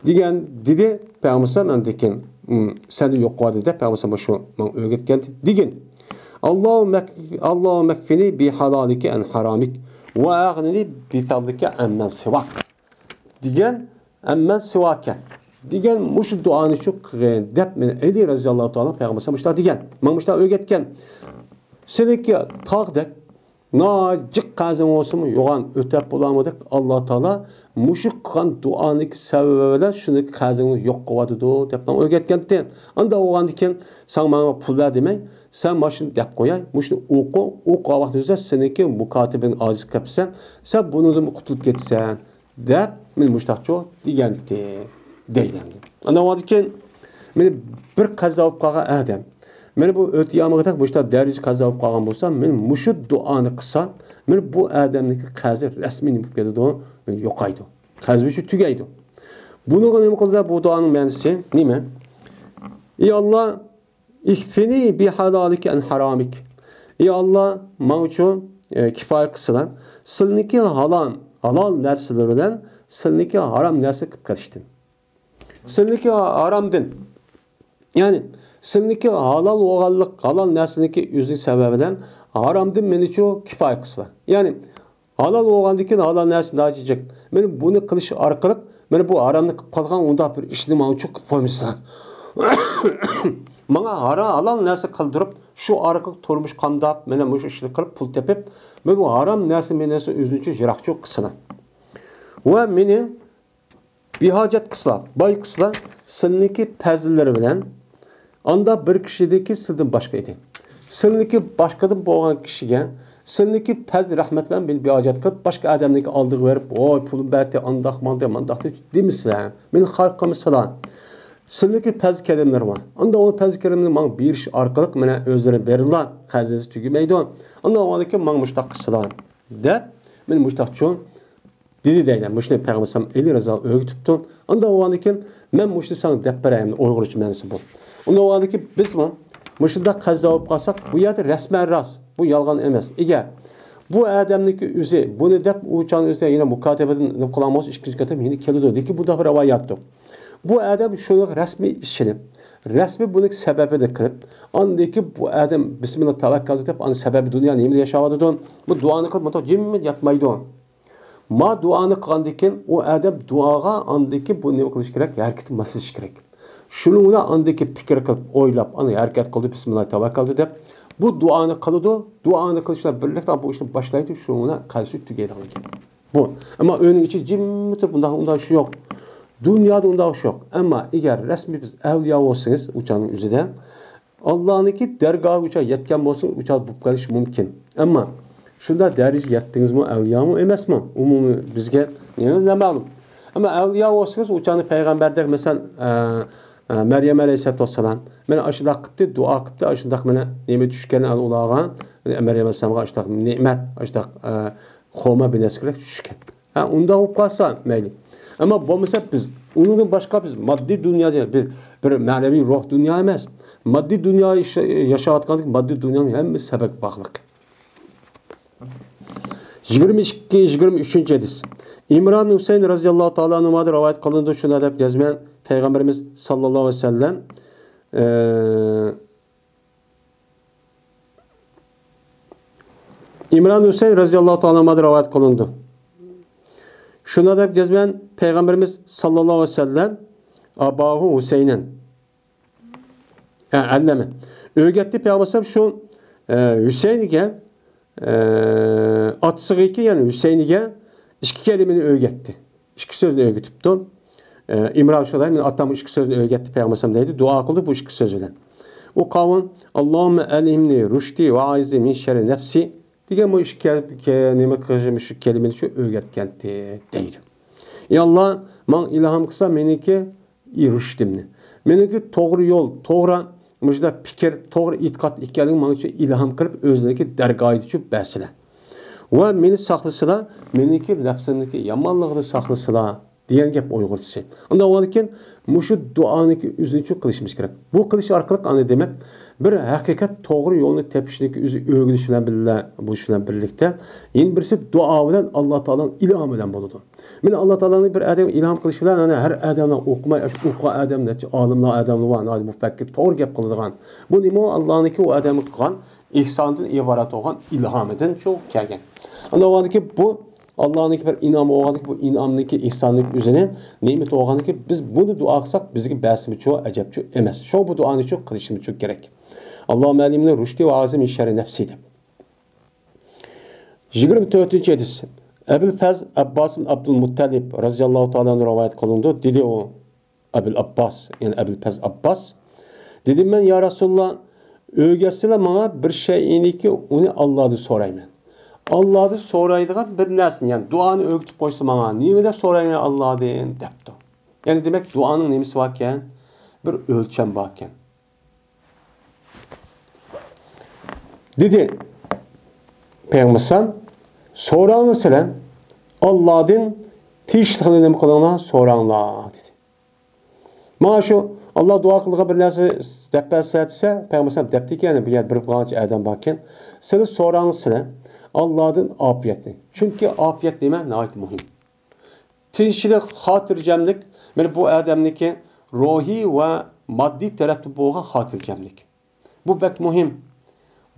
دېگەن، دېدى پەيغەمبەر ئەلەيھىسسالام ئاندىن كېيىن، ئۇم، سەندىن يوق قىلىۋاتىدۇ دەپ پەيغەمبەر ئەلەيھىسسالام مۇشۇ ماڭا ئۆگەتكەن. دېگىن، اللهم اكف-، اللهم اكفني بحلالك عن حرامك وأغنني بفضلك عمن سواك. دېگەن، ئەممەن سىۋاكە دېگەن مۇشۇ دۇئانى شۇ قىلغىن دەپ مېنى ئەلى رەزىياللاھۇ تائالا پەيغەمبەر مۇشۇنداق دېگەن. ماڭا مۇشۇنداق ئۆگەتكەن. سېنىڭكى تاغدەك ناجىق قەرزىڭ بولسىمۇ يوغان ئۆتەپ بولالمىدۇق. ئاللا تائالا مۇشۇ قىلغان دۇئانىڭ سەۋەبى بىلەن شۇنىڭكى قەرزىڭنى يوق قىلىۋاتىدۇ دەپ ماڭا ئۆگەتكەنتى. ئانداق بولغاندىكىن ساڭا ماڭا پۇل بەر دېمەي، سەن مانا شۇنى دەپ قوياي، مۇشۇنى ئوقۇ، ئوقۇغان ۋاقتىڭدا سېنىڭكى مۇكاتىبىڭ ئاجىز قېپسەن، سەن بۇنىڭدىن قۇتۇلۇپ كېتىسەن. دەپ، مېنى مۇشتاقچۇ دېگەنتى، دەيدۇ ئەمدى. ئاندىن كېيىن مېنى بىر قەزا بولۇپ قالغان ئادەم، مېنى بۇ ئۆتىيالمىغۇدەك مۇشتاق دەرىجە قەزا بولۇپ قالغان بولسا، مېنى مۇشۇ دۇئانى قىلسا، مېنى بۇ ئادەمنىڭكى قەرزى رەسمىي نېمە بولۇپ كېتىدۇ، مېنى يوقايدۇ. قەرزى شۇ تۈگەيدۇ. بۇنىڭغا نېمە قىلدى؟ بۇ دۇئانىڭ مەنىسى نېمە؟ ئى ئاللا، ئىكفىنى بىھالالىكە ئەن ھارامىك. ئى ئاللا، ماڭچۇ، ئە، كىپايە قىلسىلا، سىلنىڭكى ھالال، ھالال نەرسىلىرى بىلەن سىلنىڭكى ھارام نەرسە قىلىپ قېلىشتىن. سىلنىڭكى ھارامدىن، يەنى سىلنىڭكى ھالال بولغانلىق، ھالال نەرسىنىڭكى ئۆزىنىڭ سەۋەبى بىلەن ھارامدىن مېنىچۇ كىپايە قىلسىلا. يەنى ھالال بولغاندىن كېيىن ھالال نەرسە ناچىجىق. مېنى بۇنى قىلىش ئارقىلىق مېنى بۇ ھارامنى قىلىپ قالغان ئۇنداق بىر ئىشنى ماڭچۇ قىلىپ قويمىسا. ماڭا ھارا-، ھالال نەرسە قىلدۇرۇپ، شۇ ئارقىلىق تۇرمۇش قامداپ، مېنى مۇشۇ ئىشنى قىلىپ پۇل تېپىپ، مېنى بۇ ھارام نەرسە مېنى ئۆزىنىڭچە يىراقچۇ قىلسىلا. ۋە مېنى بىھاجەت قىلسىلا، باي قىلسىلا، سىلنىڭكى پەزىللىرى بىلەن ئاندا بىر كىشىدىكى سىلدىن باشقا ئىدى. سىلنىڭكى باشقىدىن بولغان كىشىگە سىلنىڭكى پەزىل رەھمەتلەر بىلەن مېنى بىھاجەت قىلىپ، باشقا ئادەمنىڭكى ئالدىغا بېرىپ، ۋاي، پۇلۇم بەردى، ئانداق مانداق، مانداق دېمىسىلە. مېنى خار قىلمىسىلا. سىلنىڭكى پەزىل كەرەملىرى بار. ئاندا ئۇ پەزىل كەرەمنى ماڭا بېرىش ئارقىلىق مانا ئۆزلىرى بېرىلا، خەزىنىسى تۈگىمەيدۇ. ئاندا ئۇنىڭدىن كېيىن ماڭا مۇشتاق قىلسىلا، دەپ، مېنى مۇشتاقچۇ دېدى دەيدۇ. مۇشۇنى پەيغەمبەر ئەلەيھىسسالام ئەلى رەزىياللاھۇ ئەنھۇ ئۆگىتىپتۇ. ئاندا بولغاندىن كېيىن مەن مۇشۇنى ساڭا دەپ بېرەي، ئەمدى ئۇيغۇرچە مەنىسى بۇ. ئاندا بولغاندىن كېيىن بىزمۇ مۇشۇنداق قەزا بولۇپ قالساق، بۇ يەردە رەسمەن راست، بۇ يالغان ئەمەس. ئەگەر بۇ ئادەمنىڭكى ئۆزى بۇنى دەپ، ئۇ چاغنىڭ ئۆزىدە يەنە مۇكاتىبىدىن نېمە قىلغان بولسا، ئىككىنچى قېتىم يەنە كېلىدۇ. لېكىن بۇنداق بىر رىۋايەت يوق. بۇ ئادەم شۇنىڭغا رەسمىي ئىشىنىپ، رەسمىي بۇنىڭ سەۋەبىنى قىلىپ، ئاندىن كېيىن بۇ ئادەم بىسمىللا تەۋەككەلتۇ دەپ، ئاندىن سەۋەبى دۇنيا نېمىدە ياشاۋاتىدۇ؟ بۇ دۇئانى قىلىپ، مۇنداق جىممىدە ياتمايدۇ. ما دۇئانى قىلغاندىن كېيىن، ئۇ ئادەم دۇئاغا ئاندىن كېيىن بۇ نېمە قىلىش كېرەك؟ ھەرىكىتى ماسلىشىش كېرەك. شۇنىڭ بىلەن ئاندىن كېيىن پىكىر قىلىپ، ئويلاپ، ئاندىن ھەرىكەت قىلدى، بىسمىللا تەۋەككەلتۇ دەپ، بۇ دۇئانى قىلىدۇ. دۇئانى قىلىش بىلەن بىرلىكتە بۇ ئىشنى باشلايدۇ، شۇنىڭ بىلەن قەرزى تۈگەيدىغان گەپ. بۇ. ئەمما ئۆينىڭ ئىچى جىممىتىپ، بۇنداق، ئۇنداق ئىش يوق. دۇنيادا ئۇنداق ئىش يوق. ئەمما ئەگەر رەسمىي بىز ئەۋلىيا بولسىڭىز، ئۇچانىڭ ئۆزىدە، ئاللانىڭكى دەرگاھىغا ئۇچا يەتكەن بولسىڭىز، ئۇچا بولۇپ قېلىشى مۇمكىن. ئەمما شۇنداق دەرىجىگە يەتتىڭىزمۇ، ئەۋلىيامۇ ئەمەسمۇ؟ ئۇمۇمىي بىزگە نېمە نامەلۇم. ئەمما ئەۋلىيا بولسىڭىز، ئۇچانى پەيغەمبەردەك، مەسىلەن، ئە، ئە، مەريەم ئەلەيھىسسالاتۇ ۋەسسالام مانا ئاشۇنداق قىپتى، دۇئا قىپتى، ئاشۇنداق مانا نېمە چۈشكەن ئۇلارغا، مەريەم ئەلەيھىسسالامغا ئاشۇنداق نېمەت، ئاشۇنداق، ئە، خورما بىر نەرسە كېرەك چۈشكەن. ھە، ئۇنداق بولۇپ قالسا مەيلى. ئەمما بولمىسا بىز، ئۇنىڭدىن باشقا بىز ماددىي دۇنيادا بىر، بىر مەنىۋى روھ دۇنيا ئەمەس. ماددىي دۇنيا ياشا-، ياشاۋاتقاندىكى ماددىي دۇنيانىڭ ھەممىسى سەۋەبكە باغلىق. يىگىرمە ئىككى، يىگىرمە ئۈچىنچى ھەدىس. ئىمران ھۈسەيىن رەزىياللاھۇ تائالا ئەنھۇمادىن رىۋايەت قىلىنىدۇ، شۇنداق دەپ جەزمەن پەيغەمبىرىمىز ساللاللاھۇ ئەلەيھى ۋەسەللەم، ئە، ئىمران ھۈسەيىن رەزىياللاھۇ تائالا ئەنھۇدىن رىۋايەت قىلىنىدۇ. شۇنداق دەپ جەزمەن پەيغەمبىرىمىز ساللاللاھۇ ئەلەيھى ۋەسەللەم ئاباھۇ ھۈسەينەن. ھە، ئەللەمە. ئۆگەتتى پەيغەمبەر شۇ، ئە، ھۈسەينگە، ئە، ئاتىسىغىكى، يەنى ھۈسەينگە ئىككى كەلىمىنى ئۆگەتتى. ئىككى سۆزنى ئۆگىتىپتۇ. ئە، ئىمران شۇنداق، مېنى ئاتام ئىككى سۆزنى ئۆگەتتى پەيغەمبەر دەيدۇ، دۇئا قىلدى بۇ ئىككى سۆز بىلەن. ئۇ قاۋۇم، ئاللاھۇممە ئەلھىمنى رۇشدى ۋە ئەئىزنى مىن شەررى نەفسى دېگەن بۇ ئىككى كە-، نېمە قىلغان شۇ كەلىمىنى شۇ ئۆگەتكەنتى دەيدۇ. ئى ئاللا، ماڭا ئىلھام قىلسا مېنىڭكى رۇشدىمنى. مېنىڭكى توغرا يول، توغرا مۇشۇنداق پىكىر، توغرا ئېتىقاد ئىكەنلىكىنى ماڭا شۇ ئىلھام قىلىپ ئۆزلىرىنىڭكى دەرگاھىدا شۇ بەرسىلە. ۋە مېنى ساقلىسىلا، مېنىڭكى نەپسىمنىڭكى يامانلىقىدىن ساقلىسىلا. دېگەن گەپ ئۇيغۇرچىسى. ئۇنداق بولغاندىكىن مۇشۇ دۇئانىڭكى ئۆزىنى شۇ قىلىشىمىز كېرەك. بۇ قىلىش ئارقىلىق ئانا دېمەك، بىر ھەقىقەت توغرا يولنى تېپىشنىڭكى ئۆزى ئۆگىنىش بىلەن بىللە، بولۇش بىلەن بىرلىكتە، يەنە بىرسى دۇئا بىلەن ئاللا تائالانىڭ ئىلھامى بىلەن بولىدۇ. مانا ئاللا تائالانىڭ بىر ئادەمگە ئىلھام قىلىشى بىلەن، ئانا ھەر ئادەمنىڭ ئوقۇماي، ئاشۇ ئوقۇغان ئادەم نەچچە ئالىملار ئادەملەر بار، ناھايىتى مۇپەككىر، توغرا گەپ قىلىدىغان. بۇ نېمە ئۇ؟ ئاللانىڭكى ئۇ ئادەمگە قىلغان ئېھساندىن ئىبارەت بولغان ئىلھامىدىن شۇ كەلگەن. ئاندىن بولغاندىكىن بۇ ئاللانىڭكى بىر ئىنئامى بولغاندىكىن، بۇ ئىنئامنىڭكى، ئېھساننىڭكى ئۆزىنى، نېمىتى بولغاندىكىن، بىز بۇنى دۇئا قىلساق، بىزگە بەرسىمىچۇ، ئەجەبچۇ ئەمەس. شۇڭا بۇ دۇئانى شۇ قىلىشىمىزچۇ كېرەك. ئاللاھۇممە ئەلھىمنى رۇشدى ۋە ئەئىزنى مىن شەررى نەفسى دەپ. يىگىرمە تۆتىنچى ھەدىس. ئەبۇل پەز ئابباس ئىبن ئابدۇل مۇتتەلىب رەزىياللاھۇ تائالا ئەنھۇ رىۋايەت قىلىنىدۇ. دېدى ئۇ، ئەبۇل ئابباس، يەنى ئەبۇل پەز ئابباس. دېدىم مەن، يا رەسۇلاللا، ئۆگەتسىلە ماڭا بىر شەيئىنىكى ئۇنى ئاللادىن سورايمەن. ئاللادىن سورايدىغان بىر نەرسىنى، يەنى دۇئانى ئۆگىتىپ قويسا ماڭا، نېمە دەپ سورايمەن ئاللادىن دەپتۇ. يەنى دېمەك، دۇئانىڭ نېمىسى باركەن؟ بىر ئۆلچەم باركەن. دېدى پەيغەمبەر، سوراڭلار سىلەر، ئاللادىن تېگىشلىكنى نېمە قىلىڭلار، سوراڭلار، دېدى. مانا شۇ، ئاللا دۇئا قىلغان بىر نەرسە دەپ بەرسە دېسە، پەيغەمبەر دەپتىكەن، بۇ يەردە بىر قانچە ئادەم باركەن، سىلەر سوراڭلار سىلەر، ئاللادىن ئاپىيەتنى. چۈنكى ئاپىيەت نېمە؟ ناھايىتى مۇھىم. تىنچلىق، خاتىرجەملىك، مانا بۇ ئادەمنىڭكى روھىي ۋە ماددىي تەرەپتە بولغان خاتىرجەملىك. بۇ بەك مۇھىم.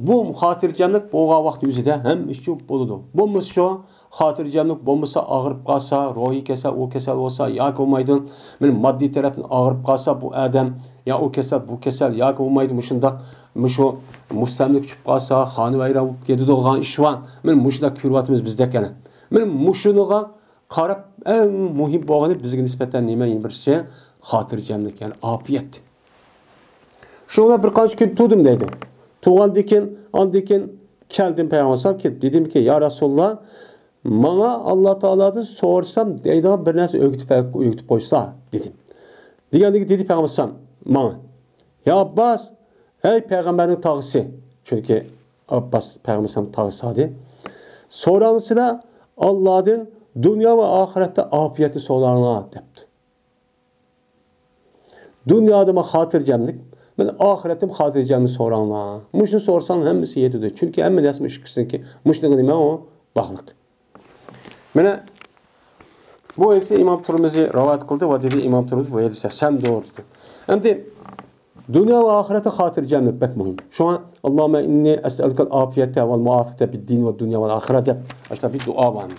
بۇ خاتىرجەملىك بولغان ۋاقىت يۈزىدە ھەممە ئىش بولىدۇ. بولمىسا شۇ خاتىرجەملىك بولمىسا، ئاغرىپ قالسا، روھىي كېسەل، ئۇ كېسەل بولسا ياكى بولمايدۇ، مانا ماددىي تەرەپتىن ئاغرىپ قالسا بۇ ئادەم، يا ئۇ كېسەل، بۇ كېسەل ياكى بولمايدۇ، مۇشۇنداق، مۇشۇ مۇستەملىكە چۈشۈپ قالسا، خانىۋەيران بولۇپ كېتىدىغان ئىش بار. مانا مۇشۇنداق كۆرۈۋاتىمىز بىزدەك يەنە. مانا مۇشۇنىغا قاراپ، ئەڭ مۇھىم بولغىنى بىزگە نىسبەتەن نېمە؟ يەنە بىرسى خاتىرجەملىك، يەنى ئاپىيەت. شۇنىڭ بىلەن بىر قانچە كۈن تۇردۇم دەيدۇ. تۇرغاندىن كېيىن، ئاندىن كېيىن كەلدىم پەيغەمبەر ئەلەيھىسسالام كېلىپ، دېدىمكى، يا رەسۇلاللا، ماڭا ئاللا تائالادىن سورىسام دەيدىغان بىر نەرسە ئۆگىتىپ، ئۆگىتىپ قويسا، دېدىم. دېگەندىكىن دېدى پەيغەمبەر ئەلەيھىسسالام ماڭا، يا ئابباس، ئەي پەيغەمبەرنىڭ تاغىسى، چۈنكى ئابباس پەيغەمبەر ئەلەيھىسسالام تاغىسى ئىدى. سوراڭلار سىلەر ئاللادىن دۇنيا ۋە ئاخىرەتتە ئاپىيەتنى سوراڭلار دەپتۇ. دۇنيادىمۇ خاتىرجەملىك، مانا ئاخىرەتتىمۇ خاتىرجەملىك سوراڭلار. مۇشۇنى سورىساڭ ھەممىسى يېتىدۇ. چۈنكى ھەممە نەرسە مۇشۇ ئىككىسىنىڭكى، مۇشۇنىڭغا نېمە ئۇ؟ باغلىق. مانا بۇ ھەدىسنى ئىمام تۇرمىزى رىۋايەت قىلدى ۋە دېدى، ئىمام تۇرمىزى بۇ ھەدىس ھەسەندۇر دېدى. ئەمدى دۇنيا ۋە ئاخىرەتتە خاتىرجەملىك بەك مۇھىم. شۇڭا، اللهم إني أسألك العافية والمعافاة في الدين والدنيا والآخرة دەپ، ئاشۇنداق بىر دۇئا بار.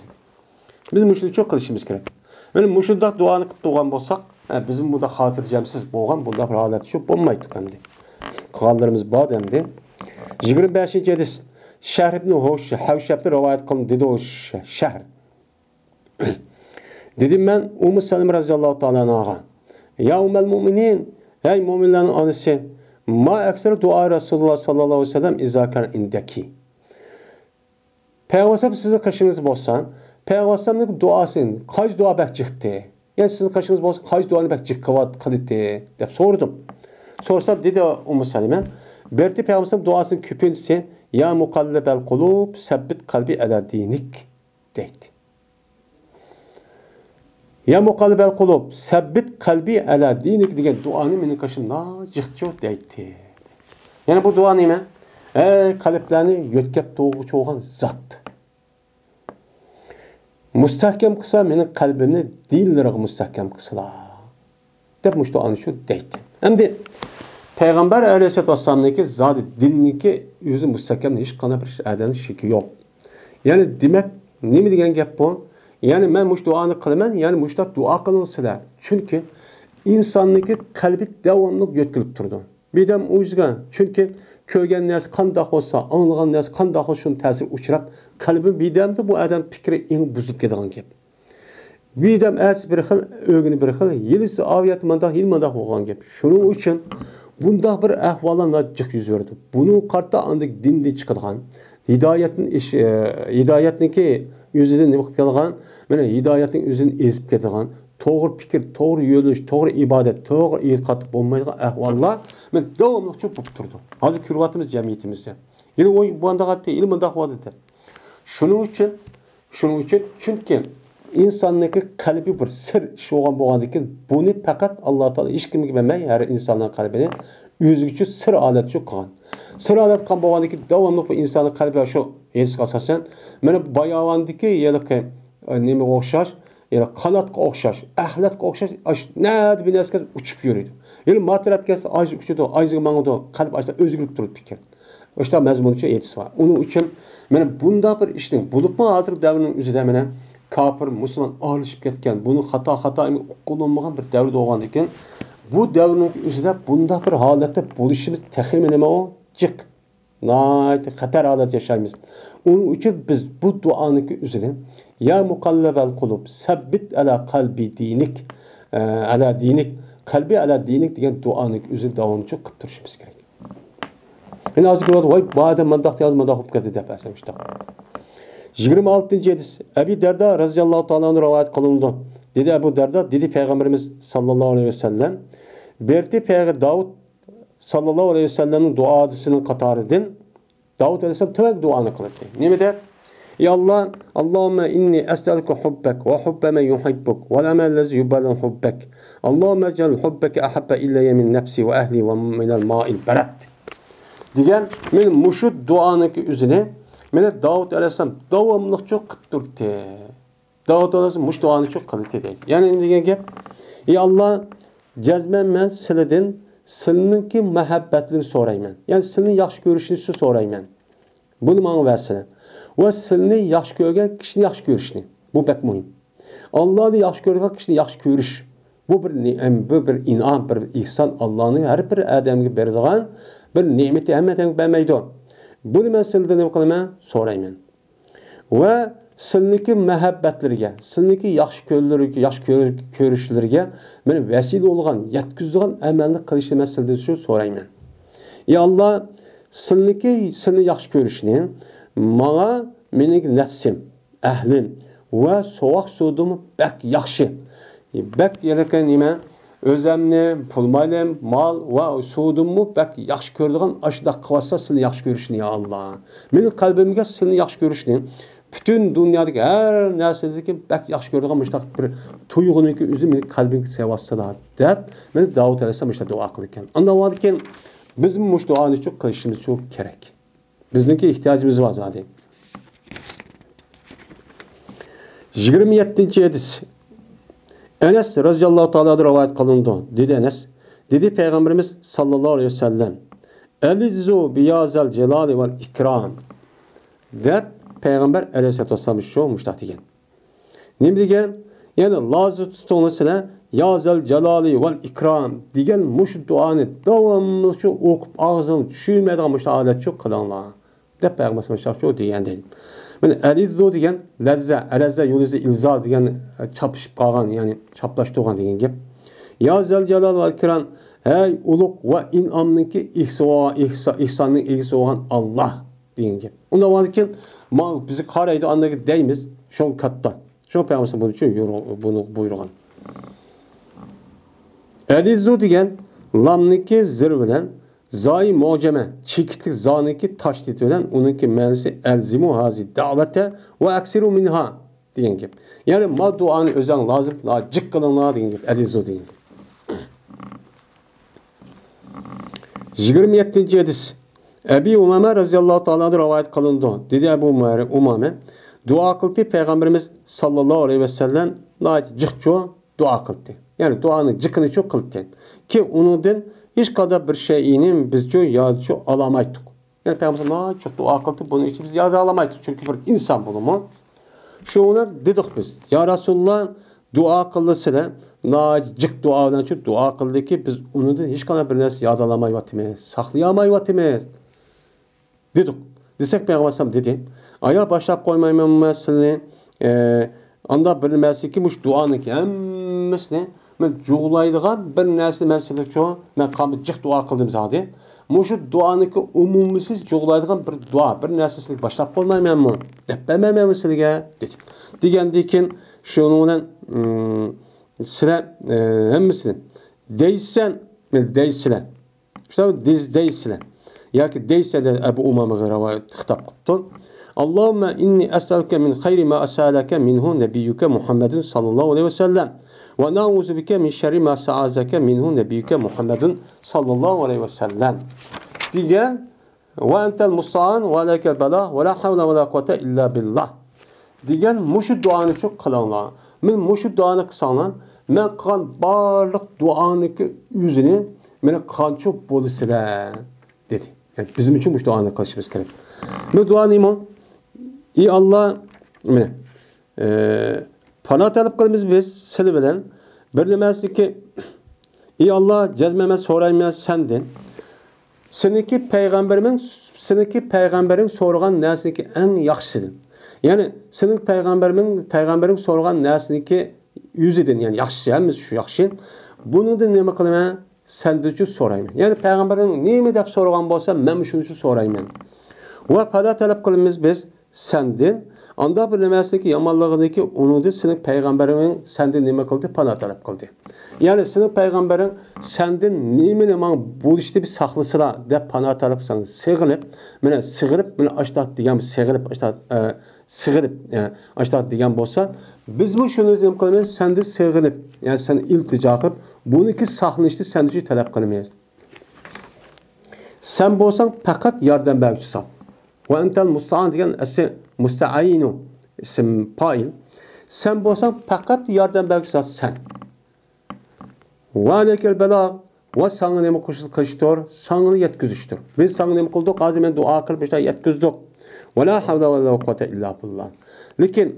بىز مۇشۇنى چوق قىلىشىمىز كېرەك. مانا مۇشۇنداق دۇئانى قىلىپ تۇرغان بولساق، ھە، بىزمۇ بۇنداق خاتىرجەمسىز بولغان، بۇنداق بىر ھالەت شۇ بولمايدۇ ئەمدى. قىلغانلىرىمىز بار ئەمدى. يىگىرمە بەشىنچى ھەدىس. شەھر ئىبن ھوش-، ھەۋشەبتىن رىۋايەت قىلىندى، دېدى ئۇ ش-، شەھر. دېدىم مەن ئۇممۇ سەلىمە رەزىياللاھۇ تائالا ئەنھاغا، يا ئۇممەل مۇئمىنىن، ھەي مۇئمىنلارنىڭ ئانىسى، ما ئەكسەر دۇئا رەسۇلۇللاھ ساللاللاھۇ ئەلەيھى ۋەسەللەم ئىزا كان ئىندەكى. پەيغەمبەر سىزنىڭ قېشىڭىزدا بولسا، پەيغەمبەرنىڭ دۇئاسى، قايسى دۇئا بەك جىقتى؟ يەنى سىزنىڭ قېشىڭىزدا بولسا، قايسى دۇئانى بەك جىق قىلىۋات-، قىلىتى؟ دەپ سورىدىم. سورىسام، دېدى ئۇممۇ سەلىمە، بىرتى پەيغەمبەرنىڭ دۇئاسىنىڭ كۆپىنچىسى، يا مۇقەللىبەل قۇلۇب، سەببىت قەلبى ئەلا دىنىك، دەيتتى. يا مۇقەللىبەل قۇلۇب، سەببىت قەلبى ئەلا دىنىك دېگەن دۇئانى مېنىڭ قېشىمدا جىقچۇ دەيتتى. يەنى بۇ دۇئا نېمە؟ ئەي قەلبلەرنى يۆتكەپ توغرا چوغان زات. مۇستەھكەم قىلسا مېنىڭ قەلبىمنى دىنلىرىغا مۇستەھكەم قىلسىلا. دەپ مۇشۇ دۇئانى شۇ دەيتتى. ئەمدى پەيغەمبەر ئەلەيھىسسالاتۇ ۋەسسالامنىڭكى زادى دىننىڭكى ئۆزى مۇستەھكەم، ھېچقانداق بىر ئادەمنىڭ شېكى يوق. يەنى دېمەك، نېمە دېگەن گەپ بۇ؟ يەنى مەن مۇشۇ دۇئانى قىلىمەن، يەنى مۇشۇنداق دۇئا قىلىڭ سىلەر. چۈنكى ئىنساننىڭكى قەلبى داۋاملىق يۆتكىلىپ تۇرىدۇ. بىردەم ئۆزىگە، چۈنكى كۆرگەن نەرسە قانداق بولسا، ئاڭلىغان نەرسە قانداق بولسا، شۇنىڭ تەسىرىگە ئۇچراپ، قەلبى بىردەمدە بۇ ئادەم پىكرى ئېڭى بۇزۇلۇپ كېتىدىغان گەپ. بىردەم ئەتىسى بىر خىل، ئۆگۈنى بىر خىل، يېلىسى ئاۋۇ يەردە مانداق، يېلى مانداق بولغان گەپ. شۇنىڭ ئۈچۈن بۇنداق بىر ئەھۋاللار ناھايىتى جىق يۈز بېرىدۇ. بۇنىڭغا قارىتا ئاندىن دىندىن چىقىدىغان، ھىدايەتتىن ئىش-، ئە، ھىدايەتنىڭكى ئۆزىدىن نېمە قىلىپ كەلغان، مانا ھىدايەتنىڭ ئۆزىدىن ئېزىپ كېتىدىغان، توغرا پىكىر، توغرا يۆنىلىش، توغرا ئىبادەت، توغرا ئېتىقاد بولمايدىغان ئەھۋاللار، مانا، داۋاملىقچە بولۇپ تۇرىدۇ. ھازىر كۆرۈۋاتىمىز جەمئىيىتىمىزدە. يەنە ئۇ مانداق ئەتتى، يەنە مانداق بولدى دەپ. شۇنىڭ ئۈچۈن، شۇنىڭ ئۈچۈن، چۈنكى ئىنساننىڭكى قەلبى بىر سىر ئىش بولغان بولغاندىكىن، بۇنى پەقەت ئاللا تائالا ھېچكىمگە بەرمەي، ھەر ئىنساننىڭ قەلبىنى ئۆزىگىچە سىر ھالەتچە قىلغان. سىر ھالەت قىلغان بولغاندىكىن، داۋاملىق بۇ ئىنساننىڭ قەلبى شۇ ھېسقا ئاساسەن، مانا بۇ باياۋاندىكى ھېلىقى، ئە، نېمىگە ئوخشاش، ھېلىقى قاناتقا ئوخشاش، ئەخلەتكە ئوخشاش، ئاش-، نەدە بىر نەرسىگە ئۇچۇپ يۈرىدۇ. ھېلى ما تەرەپكە كەلسە، ئايزى ئۇچىدۇ، ئايزىغا ماڭىدۇ، قەلب ئاشۇنداق ئۆزگىرىپ تۇرىدۇ پىكىر. ئاشۇنداق مەزمۇنچە ھەدىس بار. ئۇنىڭ ئۈچۈن مانا بۇنداق بىر ئىشنىڭ، بولۇپمۇ ھازىرقى دەۋرنىڭ ئۆزىدە مانا كاپىر، مۇسۇلمان ئارىلىشىپ كەتكەن، بۇنىڭ خاتا، خاتا ئۇقۇلۇنمىغان بىر دەۋر بولغاندىكىن، بۇ دەۋرنىڭ ئۆزىدە بۇنداق بىر ھالەتتە بولۇشىمىز تېخىمۇ نېمە ئۇ؟ جىق. ناھايىتى خەتەر ھالەتتە ياشايمىز. ئۇنىڭ ئۈچۈن بىز بۇ دۇئانىڭكى ئۆزىنى، يا مۇقەللىبەل قۇلۇب، سەببىت ئەلا قەلبى دىنىك، ئە، ئەلا دىنىك، قەلبى ئەلا دىنىك دېگەن دۇئانىڭكى ئۆزىنى داۋاملىق قىلىپ تۇرۇشىمىز كېرەك. يەنە ھازىر كۆرۈۋاتىدۇ، ۋاي، بۇ ئادەم مانداق دېدى، مانداق بولۇپ كەتتى دەپ ئەسلى مۇشۇنداق. يىگىرمە ئالتىنچى ھەدىس، ئەبى دەردا رەزىياللاھۇ تائالا ئەنھۇ رىۋايەت قىلىنىدۇ. دېدى ئەبۇ دەردا، دېدى پەيغەمبىرىمىز ساللاللاھۇ ئەلەيھى ۋەسەللەم، بىرتى پەيغە-، داۋۇت ساللاللاھۇ ئەلەيھى ۋەسەللەمنىڭ دۇئاسىنىڭ قاتارىدىن داۋۇت ئەلەيھىسسالام تۆۋەنكى دۇئانى قىلاتتى. نېمە دەپ؟ يا ئاللا، اللهم إني أسألك حبك وحب من يحبك والعمل الذي يبلغ حبك. اللهم اجعل حبك أحب إلي من نفسي وأهلي ومن الماء البرد. دېگەن، مانا مۇشۇ دۇئانىڭكى ئۆزىنى، مانا داۋۇت ئەلەيھىسسالام داۋاملىقچە قىلىپ تۇردى. داۋۇت ئەلەيھىسسالام مۇشۇ دۇئانى چوق قىلدى دەيدۇ. يەنى نېمە دېگەن گەپ؟ ئى ئاللا، جەزمەن مەن سىلىدىن، سىلىنىڭكى مەھەببەتلىرىنى سورايمەن. يەنى سىلىنى ياخشى كۆرۈشنى سىز سورايمەن. بۇنى ماڭا بەرسىلە. ۋە سىلىنى ياخشى كۆرگەن كىشىنى ياخشى كۆرۈشنى. بۇ بەك مۇھىم. ئاللانى ياخشى كۆرگەن كىشىنى ياخشى كۆرۈش. بۇ بىر نېمە، بۇ بىر ئىنئام، بىر ئېھسان، ئاللانىڭ ھەر بىر ئادەمگە بېرىدىغان بىر نېمىتى، ھەممە ئادەمگە بەرمەيدۇ. بۇنى مەن سىلىدىن نېمە قىلىمەن؟ سورايمەن. ۋە سىلىنىڭكى مەھەببەتلىرىگە، سىلىنىڭكى ياخشى كۆرۈلۈرگە، ياخشى كۆر-، كۆرۈشلىرىگە مانا ۋەسىلە بولغان، يەتكۈزىدىغان ئەمەلنى قىلىشنى مەن سىلىدىن شۇ سورايمەن. يا ئاللا، سىلىنىڭكى، سىلىنى ياخشى كۆرۈشنى ماڭا، مېنىڭ نەپسىم، ئەھلىم ۋە سوغۇق سۇدىنمۇ بەك ياخشى. بەك يەنىكى نېمە؟ ئۆزەمنى، پۇل مالىم، مال ۋە سۇدىنمۇ بەك ياخشى كۆرىدىغان ئاشۇنداق قىلىۋاتسا سىلىنى ياخشى كۆرۈشنى، يا ئاللا. مېنىڭ قەلبىمگە سىلىنى ياخشى كۆرۈشنى، پۈتۈن دۇنيادىكى ھەر نەرسىدىكى بەك ياخشى كۆرىدىغان مۇشۇنداق بىر تۇيغۇنىڭكى ئۆزى مېنىڭ قەلبىمگە سېلىۋاتسىلا، دەپ، مانا داۋۇت ئەلەيھىسسالام مۇشۇنداق دۇئا قىلىدىكەن. ئاندىن بولغاندىكىن بىزمۇ مۇشۇ دۇئانى شۇ قىلىشىمىز شۇ كېرەك. بىزنىڭكى ئېھتىياجىمىز بار زادى. يىگىرمە يەتتىنچى ھەدىس. ئەنەس رەزىياللاھۇ تائالا ئەنھۇدىن رىۋايەت قىلىنىدۇ. دېدى ئەنەس، دېدى پەيغەمبىرىمىز ساللاللاھۇ ئەلەيھى ۋەسەللەم، «ئەلىززۇ بىيا زەل جالالى ۋەل ئىكرام» دەپ پەيغەمبەر ئەلەيھىسسالاتۇ ۋەسسالام شۇ مۇشۇنداق دېگەن. نېمە دېگەن؟ يەنى لازىم تۇتۇڭلار سىلەر، «يا زەل جالالى ۋەل ئىكرام» دېگەن مۇشۇ دۇئانى داۋاملىق شۇ ئوقۇپ، ئاغزىڭ چۈشۈرمەيدىغان مۇشۇ ھالەت شۇ قىلىڭلار دەپ پەيغەمبەر شۇ دېگەن دەيدۇ. مانا ئەلىززۇ دېگەن لەززە، ئەلەززە يۇلىززۇ ئىلزا دېگەن، ئە، چاپلىشىپ قالغان، يەنى چاپلاشتۇرغان دېگەن گەپ. «يا زەل جالال ۋەل ئىكرام»، ھەي ئۇلۇغ ۋە ئىنئامنىڭكى ئېھسا-، ئېھسا-، ئېھساننىڭ ئىگىسى بولغان ئاللاھ دېگەن گەپ. ئۇنداق بولغاندىكىن، ما-، بىز قارايدۇ، ئاندىن دەيمىز، شۇڭا كاتتا. شۇڭا پەيغەمبەر بۇنى ئۈچۈن يورۇ-، بۇنى بۇيرۇغان. ئەلىززۇ دېگەن لامنىكى زىر بىلەن زاي مۇئجەمە، چېكىتلىك زانىكى تاشدىتى بىلەن ئۇنىڭكى مەنىسى «ئەلزىمۇ ھازى دەۋەتە ۋە ئەكسىرۇ مىنھا» دېگەن گەپ. يەنى ما دۇئانى ئۆزەڭ لازىم، جىق قىلىڭلار دېگەن گەپ. ئەلىززۇ دېگەن گەپ. يىگىرمە يەتتىنچى ھەدىس. ئەبى ئۇمامە رەزىياللاھۇ تائالا ئەنھۇدىن رىۋايەت قىلىنىدۇ. دېدى ئەبۇ ئۇمامە، ئۇمامە، دۇئا قىلدى پەيغەمبىرىمىز ساللاللاھۇ ئەلەيھى ۋەسەللەم ناھايىتى جىقچۇ دۇئا قىلدى. يەنى دۇئانىڭ جىقىنىچۇ قىلدى. كېيىن ئۇنىڭدىن ھېچقانداق بىر شەيئىنى بىزچۇ يادچۇ ئالامايتتۇق. يەنى پەيغەمبەر ناھايىتى جىق دۇئا قىلدى، بۇنىڭ ئىچىدە بىز ياد ئالامايتتۇق، چۈنكى بىر ئىنسان بولىمۇ. شۇڭا دېدۇق بىز، يا رەسۇلاللا، دۇئا قىلدى سىلەر، ناھايىتى جىق دۇئا بىلەنچۇ دۇئا قىلدىكى، بىز ئۇنىڭدىن ھېچقانداق بىر نەرسە ياد ئالالمايۋاتىمىز، ساقلىيالمايۋاتىمىز، دېدۇق. دېسەك، پەيغەمبەر ئەلەيھىسسالام دېدى، ئايا، باشلاپ قويمايمەنمۇ سىلىنى، ئە، ئاندا بىر نېمەسىكى، مۇشۇ دۇئانىڭكى ھەممىسىنى مەن جۇغلايدىغان بىر نەرسىنى مەن سىلىچۇ، مەن قانداق جىق دۇئا قىلدىم زادى. مۇشۇ دۇئانىڭكى ئومۇمىي سىز جۇغلايدىغان بىر دۇئا، بىر نەرسە سىلىگە باشلاپ قويمايمەنمۇ؟ دەپ بەرمەيمەنمۇ سىلىگە؟ دېدى. دېگەندىن كېيىن شۇنىڭ بىلەن، ئىم، سىلەر، ئە، ھەممىسىنى دەيسەن، دەيسىلەر. شۇنداق دەيسىلەر. ياكى دەيسىلەر دەپ ئەبۇ ئۇمامىغا رىۋايەت خىتاب قىپتۇ. اللهم إني أسألك من خير ما سألك منه نبيك محمد صلى الله عليه وسلم، ونعوذ بك من شر ما استعاذك منه نبيك محمد صلى الله عليه وسلم دېگەن، وأنت المستعان وعليك البلاغ ولا حول ولا قوة إلا بالله دېگەن مۇشۇ دۇئانى شۇ قىلىڭلار. مەن مۇشۇ دۇئانى قىلساڭلار، مەن قىلغان بارلىق دۇئانىڭكى ئۆزىنى مانا قىلغانچۇ بولىسىلەر، دېدى. يەنى بىزمۇ شۇ مۇشۇ دۇئانى قىلىشىمىز كېرەك. بۇ دۇئا نېمە؟ ئى ئاللا، مانا، ئى، پانا تەلەپ قىلىمىز بىز سىلى بىلەن. بىر نېمەسىكى، ئى ئاللا، جەزمەن مەن سورايمەن سەندىن. سېنىڭكى پەيغەمبىرىڭ، سېنىڭكى پەيغەمبىرىڭ سورىغان نەرسىنىڭكى ئەڭ ياخشىسىدىن. يەنى سېنىڭ پەيغەمبىرىڭ، پەيغەمبىرىڭ سورىغان نەرسىنىڭكى يۈزىدىن، يەنى ياخشىسى، ھەممىسى شۇ ياخشى. بۇنىڭدىن نېمە قىلىمەن؟ سەندىنچۇ سورايمەن. يەنى پەيغەمبىرىڭ نېمە دەپ سورىغان بولسا، مەنمۇ شۇنىچۇ سورايمەن. ۋە پانا تەلەپ قىلىمىز بىز سەندىن، ئاندا بىر نېمەسىنىڭكى يامانلىقىنىڭكى ئۇنىڭدىن سېنىڭ پەيغەمبىرىڭ سەندىن نېمە قىلدى؟ پانا تەلەپ قىلدى. يەنى سېنىڭ پەيغەمبىرىڭ سەندىن نېمىنى ماڭا بولۇشتا بىر ساقلىسىلا دەپ پانا تەلەپ قىلساڭ، سېغىنىپ، مانا سېغىنىپ، مانا ئاشتاق دېگەن سېغىنىپ، ئاشتاق، ئە، سېغىنىپ، ئە، ئاشتاق دېگەن بولسا، بىزمۇ شۇنى نېمە قىلىمىز؟ سەندىن سېغىنىپ، يەنى سەن ئىلتىجا قىلىپ، بۇنىڭكى ساقلىنىشنى سەندىن شۇ تەلەپ قىلىمىز. سەن بولساڭ پەقەت ياردەم بەرگۈچى زات. ۋە ئەنتەل مۇستەئان دېگەن ئەسلى مۇستەئىنۇ، ئىسىم پائىل. سەن بولساڭ پەقەت ياردەم بەرگۈچى زات سەن. ۋە ئەلەيكەل بەلاغ، ۋە ساڭا نېمە قىلىشتۇر؟ ساڭا يەتكۈزۈشتۇر. بىز ساڭا نېمە قىلدۇق؟ ھازىر مەن دۇئا قىلىپ، مۇشۇنداق يەتكۈزدۇق. ۋە لا ھەۋلە ۋە لا قۇۋۋەتە ئىللا بىللا. لېكىن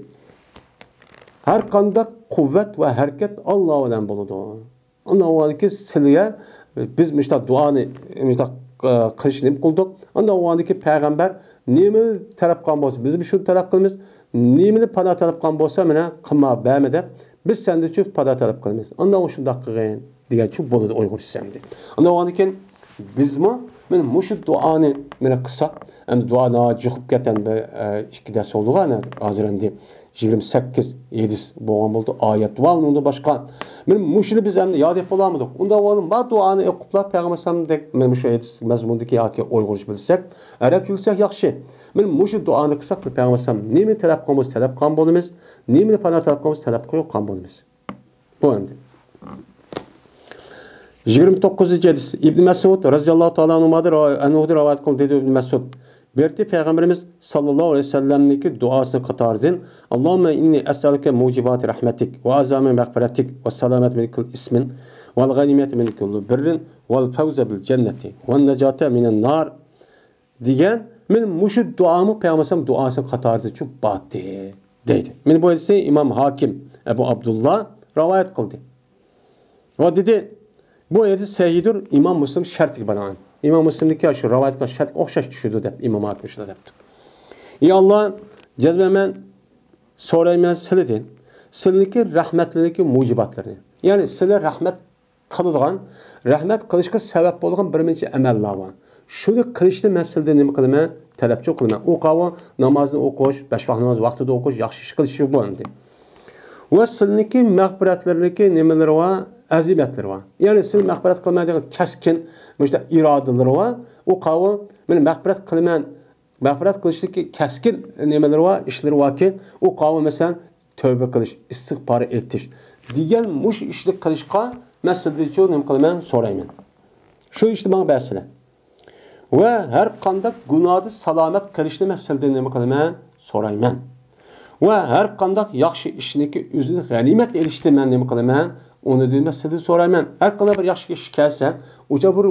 ھەر قانداق قۇۋۋەت ۋە ھەرىكەت ئاللا بىلەن بولىدۇ. ئاندىن ئاۋۋالكى سىلىگە بىز مۇشۇنداق دۇئانى مۇشۇنداق، ئە، قىلىشنى نېمە قىلدۇق؟ ئاندىن ئاۋۋالكى پەيغەمبەر نېمە تەلەپ قىلغان بولسا، بىز شۇنى تەلەپ قىلىمىز. نېمىنى پانا تەلەپ قىلغان بولسا، مانا قىلما، بەرمە دەپ، بىز سەندىن شۇ پانا تەلەپ قىلىمىز. ئاندىن ئۇ شۇنداق قىلغىن دېگەنچۇ بولىدۇ ئۇيغۇرچىسى ئەمدى. ئاندىن ئاندىن كېيىن بىزمۇ مانا مۇشۇ دۇئانى مانا قىلساق، ئەمدى دۇئا ناھايىتى يۇقۇپ كەتكەن بىر، ئە، ئىككى دەرس بولدىغۇ، ئەنە ھازىر ئەمدى يىگىرمە سەككىز ھەدىس بولغان بولدى، ئايەت ۋە ئۇنىڭدىن باشقا. مانا مۇشۇنى بىز ئەمدى ياد ئېلىپ بولالمىدۇق. ئۇنداق بولغاندا ما دۇئانى ئوقۇپلا پەيغەمبەر ئەلەيھىسسالامدەك مانا مۇشۇ ھەدىس مەزمۇنىدىكى ياكى ئۇيغۇرچە بىلسەك، ئەرەبچە بىلسەك ياخشى. مانا مۇشۇ دۇئانى قىلساق پەيغەمبەر ئەلەيھىسسالام نېمىنى تەلەپ قىلغان بولسا تەلەپ قىلغان بولىمىز، نېمىنى پانا تەلەپ قىلغان بولسا تەلەپ قىلغان بولىمىز. بۇ ئەمدى. يىگىرمە توققۇزىنچى ھەدىس. ئىبن مەسئۇد رەزىياللاھۇ تائالا ئەنھۇمادىن رىۋا-، ئەنھۇدىن رىۋايەت قىلدى، دېدى ئىبن مەسئۇد. بىرتى پەيغەمبىرىمىز ساللاللاھۇ ئەلەيھى ۋەسەللەمنىڭكى دۇئاسىنىڭ قاتارىدىن، اللهم إني أسألك موجبات رحمتك وعزائم مغفرتك والسلامة من كل إثم والغنيمة من كل بر والفوز بالجنة والنجاة من النار دېگەن، مانا مۇشۇ دۇئامۇ پەيغەمبەر ئەلەيھىسسالام دۇئاسىنىڭ قاتارىدا چۈشۈپ باتتى دەيدۇ. مانا بۇ ھەدىسنى ئىمام ھاكىم ئەبۇ ئابدۇللا رىۋايەت قىلدى. ۋە دېدى، بۇ ھەدىس سەھىھدۇر، ئىمام مۇسلىم شەرتىگە بىنائەن. ئىمام مۇسلىمنىڭكى شۇ رىۋايەت قىلغان شەرتكە ئوخشاش چۈشىدۇ دەپ ئىمام ھاكىم شۇنداق دەپتۇ. ئى ئاللا، جەزمەن مەن سورايمەن سىلىدىن، سىلىنىڭكى رەھمەتلىرىنىڭكى مۇجىباتلىرىنى. يەنى سىلى رەھمەت قىلىدىغان، رەھمەت قىلىشقا سەۋەب بولغان بىر نەچچە ئەمەللەر بار. شۇنى قىلىشنى مەن سىلىدىن نېمە قىلىمەن؟ تەلەپچۇ قىلىمەن. ئۇ قاۋۇ نامازنى ئوقۇش، بەش ۋاق ناماز ۋاقتىدا ئوقۇش، ياخشى ئىش قىلىش بۇ ئەمدى. ۋە سىلىنىڭكى مەغپىرەتلىرىنىڭكى نېمىلىرى بار؟ ئەزىمەتلىرى بار. يەنى سىلى مەغپىرەت قىلىمەن دېگەن كەسكىن مۇشۇنداق ئىرادىلىرى بار. ئۇ قاۋۇ مەن مەغپىرەت قىلىمەن، مەغپىرەت قىلىشتىكى كەسكىن نېمىلىرى بار، ئىشلىرى باركى، ئۇ قاۋۇ مەسىلەن، تەۋبە قىلىش، ئىستىغپار ئېيتىش دېگەن مۇشۇ ئىشنى قىلىشقا مەن سىلىدىنچۇ نېمە قىلىمەن؟ سورايمەن. شۇ ئىشنى ماڭا بەرسىلە. ۋە ھەر قانداق گۇناھدىن سالامەت قىلىشنى مەن سىلىدىن نېمە قىلىمەن؟ سورايمەن. ۋە ھەر قانداق ياخشى ئىشنىكى ئۆزىنى غەنىيمەت ئېلىشتىن مەن نېمە قىلىمەن؟ ئۇنى دېمەس سىلىدىن سورايمەن. ھەر قانداق بىر ياخشى ئىش كەلسە، ئۇچا بىر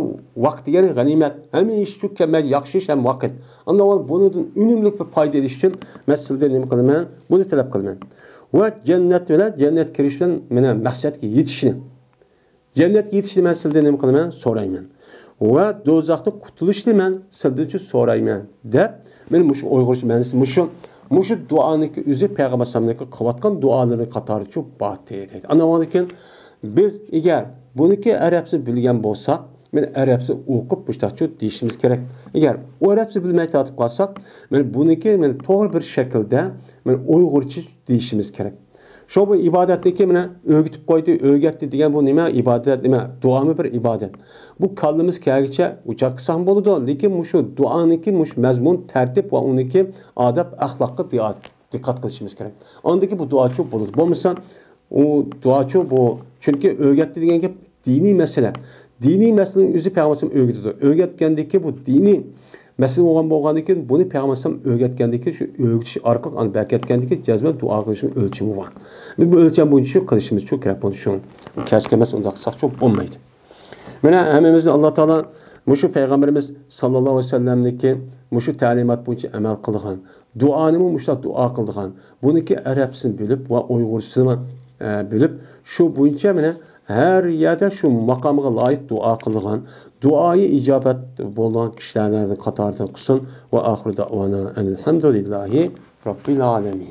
ۋاقىت دېگەن غەنىيمەت. ھەممە ئىش ئۈچۈن كەلمەيدۇ، ياخشى ئىش ھەم ۋاقىت. ئاندىن بۇنىڭدىن ئۈنۈملۈك بىر پايدا ئېلىش ئۈچۈن مەن سىلىدىن نېمە قىلىمەن؟ بۇنى تەلەپ قىلىمەن. ۋە جەننەت بىلەن جەننەتكە كىرىش بىلەن مانا مەقسەتكە يېتىشنى. جەننەتكە يېتىشنى مەن سىلىدىن نېمە قىلىمەن؟ سورايمەن. ۋە دوزاختىن قۇتۇلۇشنى مەن سىلىدىنچۇ سورايمەن، دەپ، مانا مۇشۇ ئۇيغۇرچە مەنىسى مۇشۇ، مۇشۇ دۇئانىڭكى ئۆزى پەيغەمبەر ئەلەيھىسسالامنىڭكى قىلىۋاتقان دۇئالىرى قاتارىچۇ باتتى دەيدۇ. ئانا ئۇنىڭدىن كېيىن بىز ئەگەر بۇنىڭكى ئەرەبچىسىنى بىلگەن بولساق، مانا ئەرەبچىسىنى ئوقۇپ مۇشۇنداقچۇ دېيىشىمىز كېرەك. ئەگەر ئۇ ئەرەبچە بىلمەي تارتىپ قالساق، مانا بۇنىڭكى مانا توغرا بىر شەكىلدە مانا ئۇيغۇرچە دېيىشىمىز كېرەك. شۇ بۇ ئىبادەتنىكى مانا ئۆگىتىپ قويدى، ئۆگەتتى دېگەن بۇ نېمە؟ ئىبادەت نېمە؟ دۇئامۇ بىر ئىبادەت. بۇ كاللىمىز كەلگىچە ئۇچاق قىلساقمۇ بولىدۇ، لېكىن مۇشۇ دۇئانىڭكى مۇشۇ مەزمۇن، تەرتىپ ۋە ئۇنىڭكى ئادەپ ئەخلاققا دىققەت قىلىشىمىز كېرەك. ئاندىكى بۇ دۇئاچۇ بولىدۇ. بولمىسا ئۇ دۇئاچۇ بۇ، چۈنكى ئۆگەتتى دېگەن گەپ دىنىي مەسىلە. دىنىي مەسىلىنىڭ ئۆزى پەيغەمبەر ئۆگىتىدۇ. ئۆگەتكەندىكى بۇ دىنىي مەسىلە بولغان، بولغاندىكىن بۇنى پەيغەمبەر ئۆگەتكەندىكى شۇ ئۆگىتىش ئارقىلىق ئاندىن بەرىكەتكەندىكى جەزمەن دۇئا قىلىشنىڭ ئۆلچىمى بار. بىز بۇ ئۆلچەم بويىچە شۇ قىلىشىمىز شۇ كېرەك بولىدۇ شۇ. كەسكە ئەمەس ئۇنداق قىلساق شۇ بولمايدۇ. مانا ھەممىمىزنى ئاللا تائالا مۇشۇ پەيغەمبىرىمىز ساللاللاھۇ ئەلەيھى ۋەسەللەمنىڭكى مۇشۇ تەلىمات بويىچە ئەمەل قىلغان، دۇئانىمۇ مۇشۇنداق دۇئا قىلىدىغان، بۇنىڭكى ئەرەبچىسىنى بىلىپ ۋە ئۇيغۇرچىسىنى، ئە، بىلىپ، شۇ بويىچە مانا ھەر يەردە شۇ ماقامغا لايىق دۇئا قىلىدىغان، دۇئايى ئىجابەت بولىدىغان كىشىلەرنىڭ قاتارىدا قىلسۇن. ۋە ئاخىر دەئۋانا ئەلھەمدۇلىللاھى رەببىل ئالەمىن.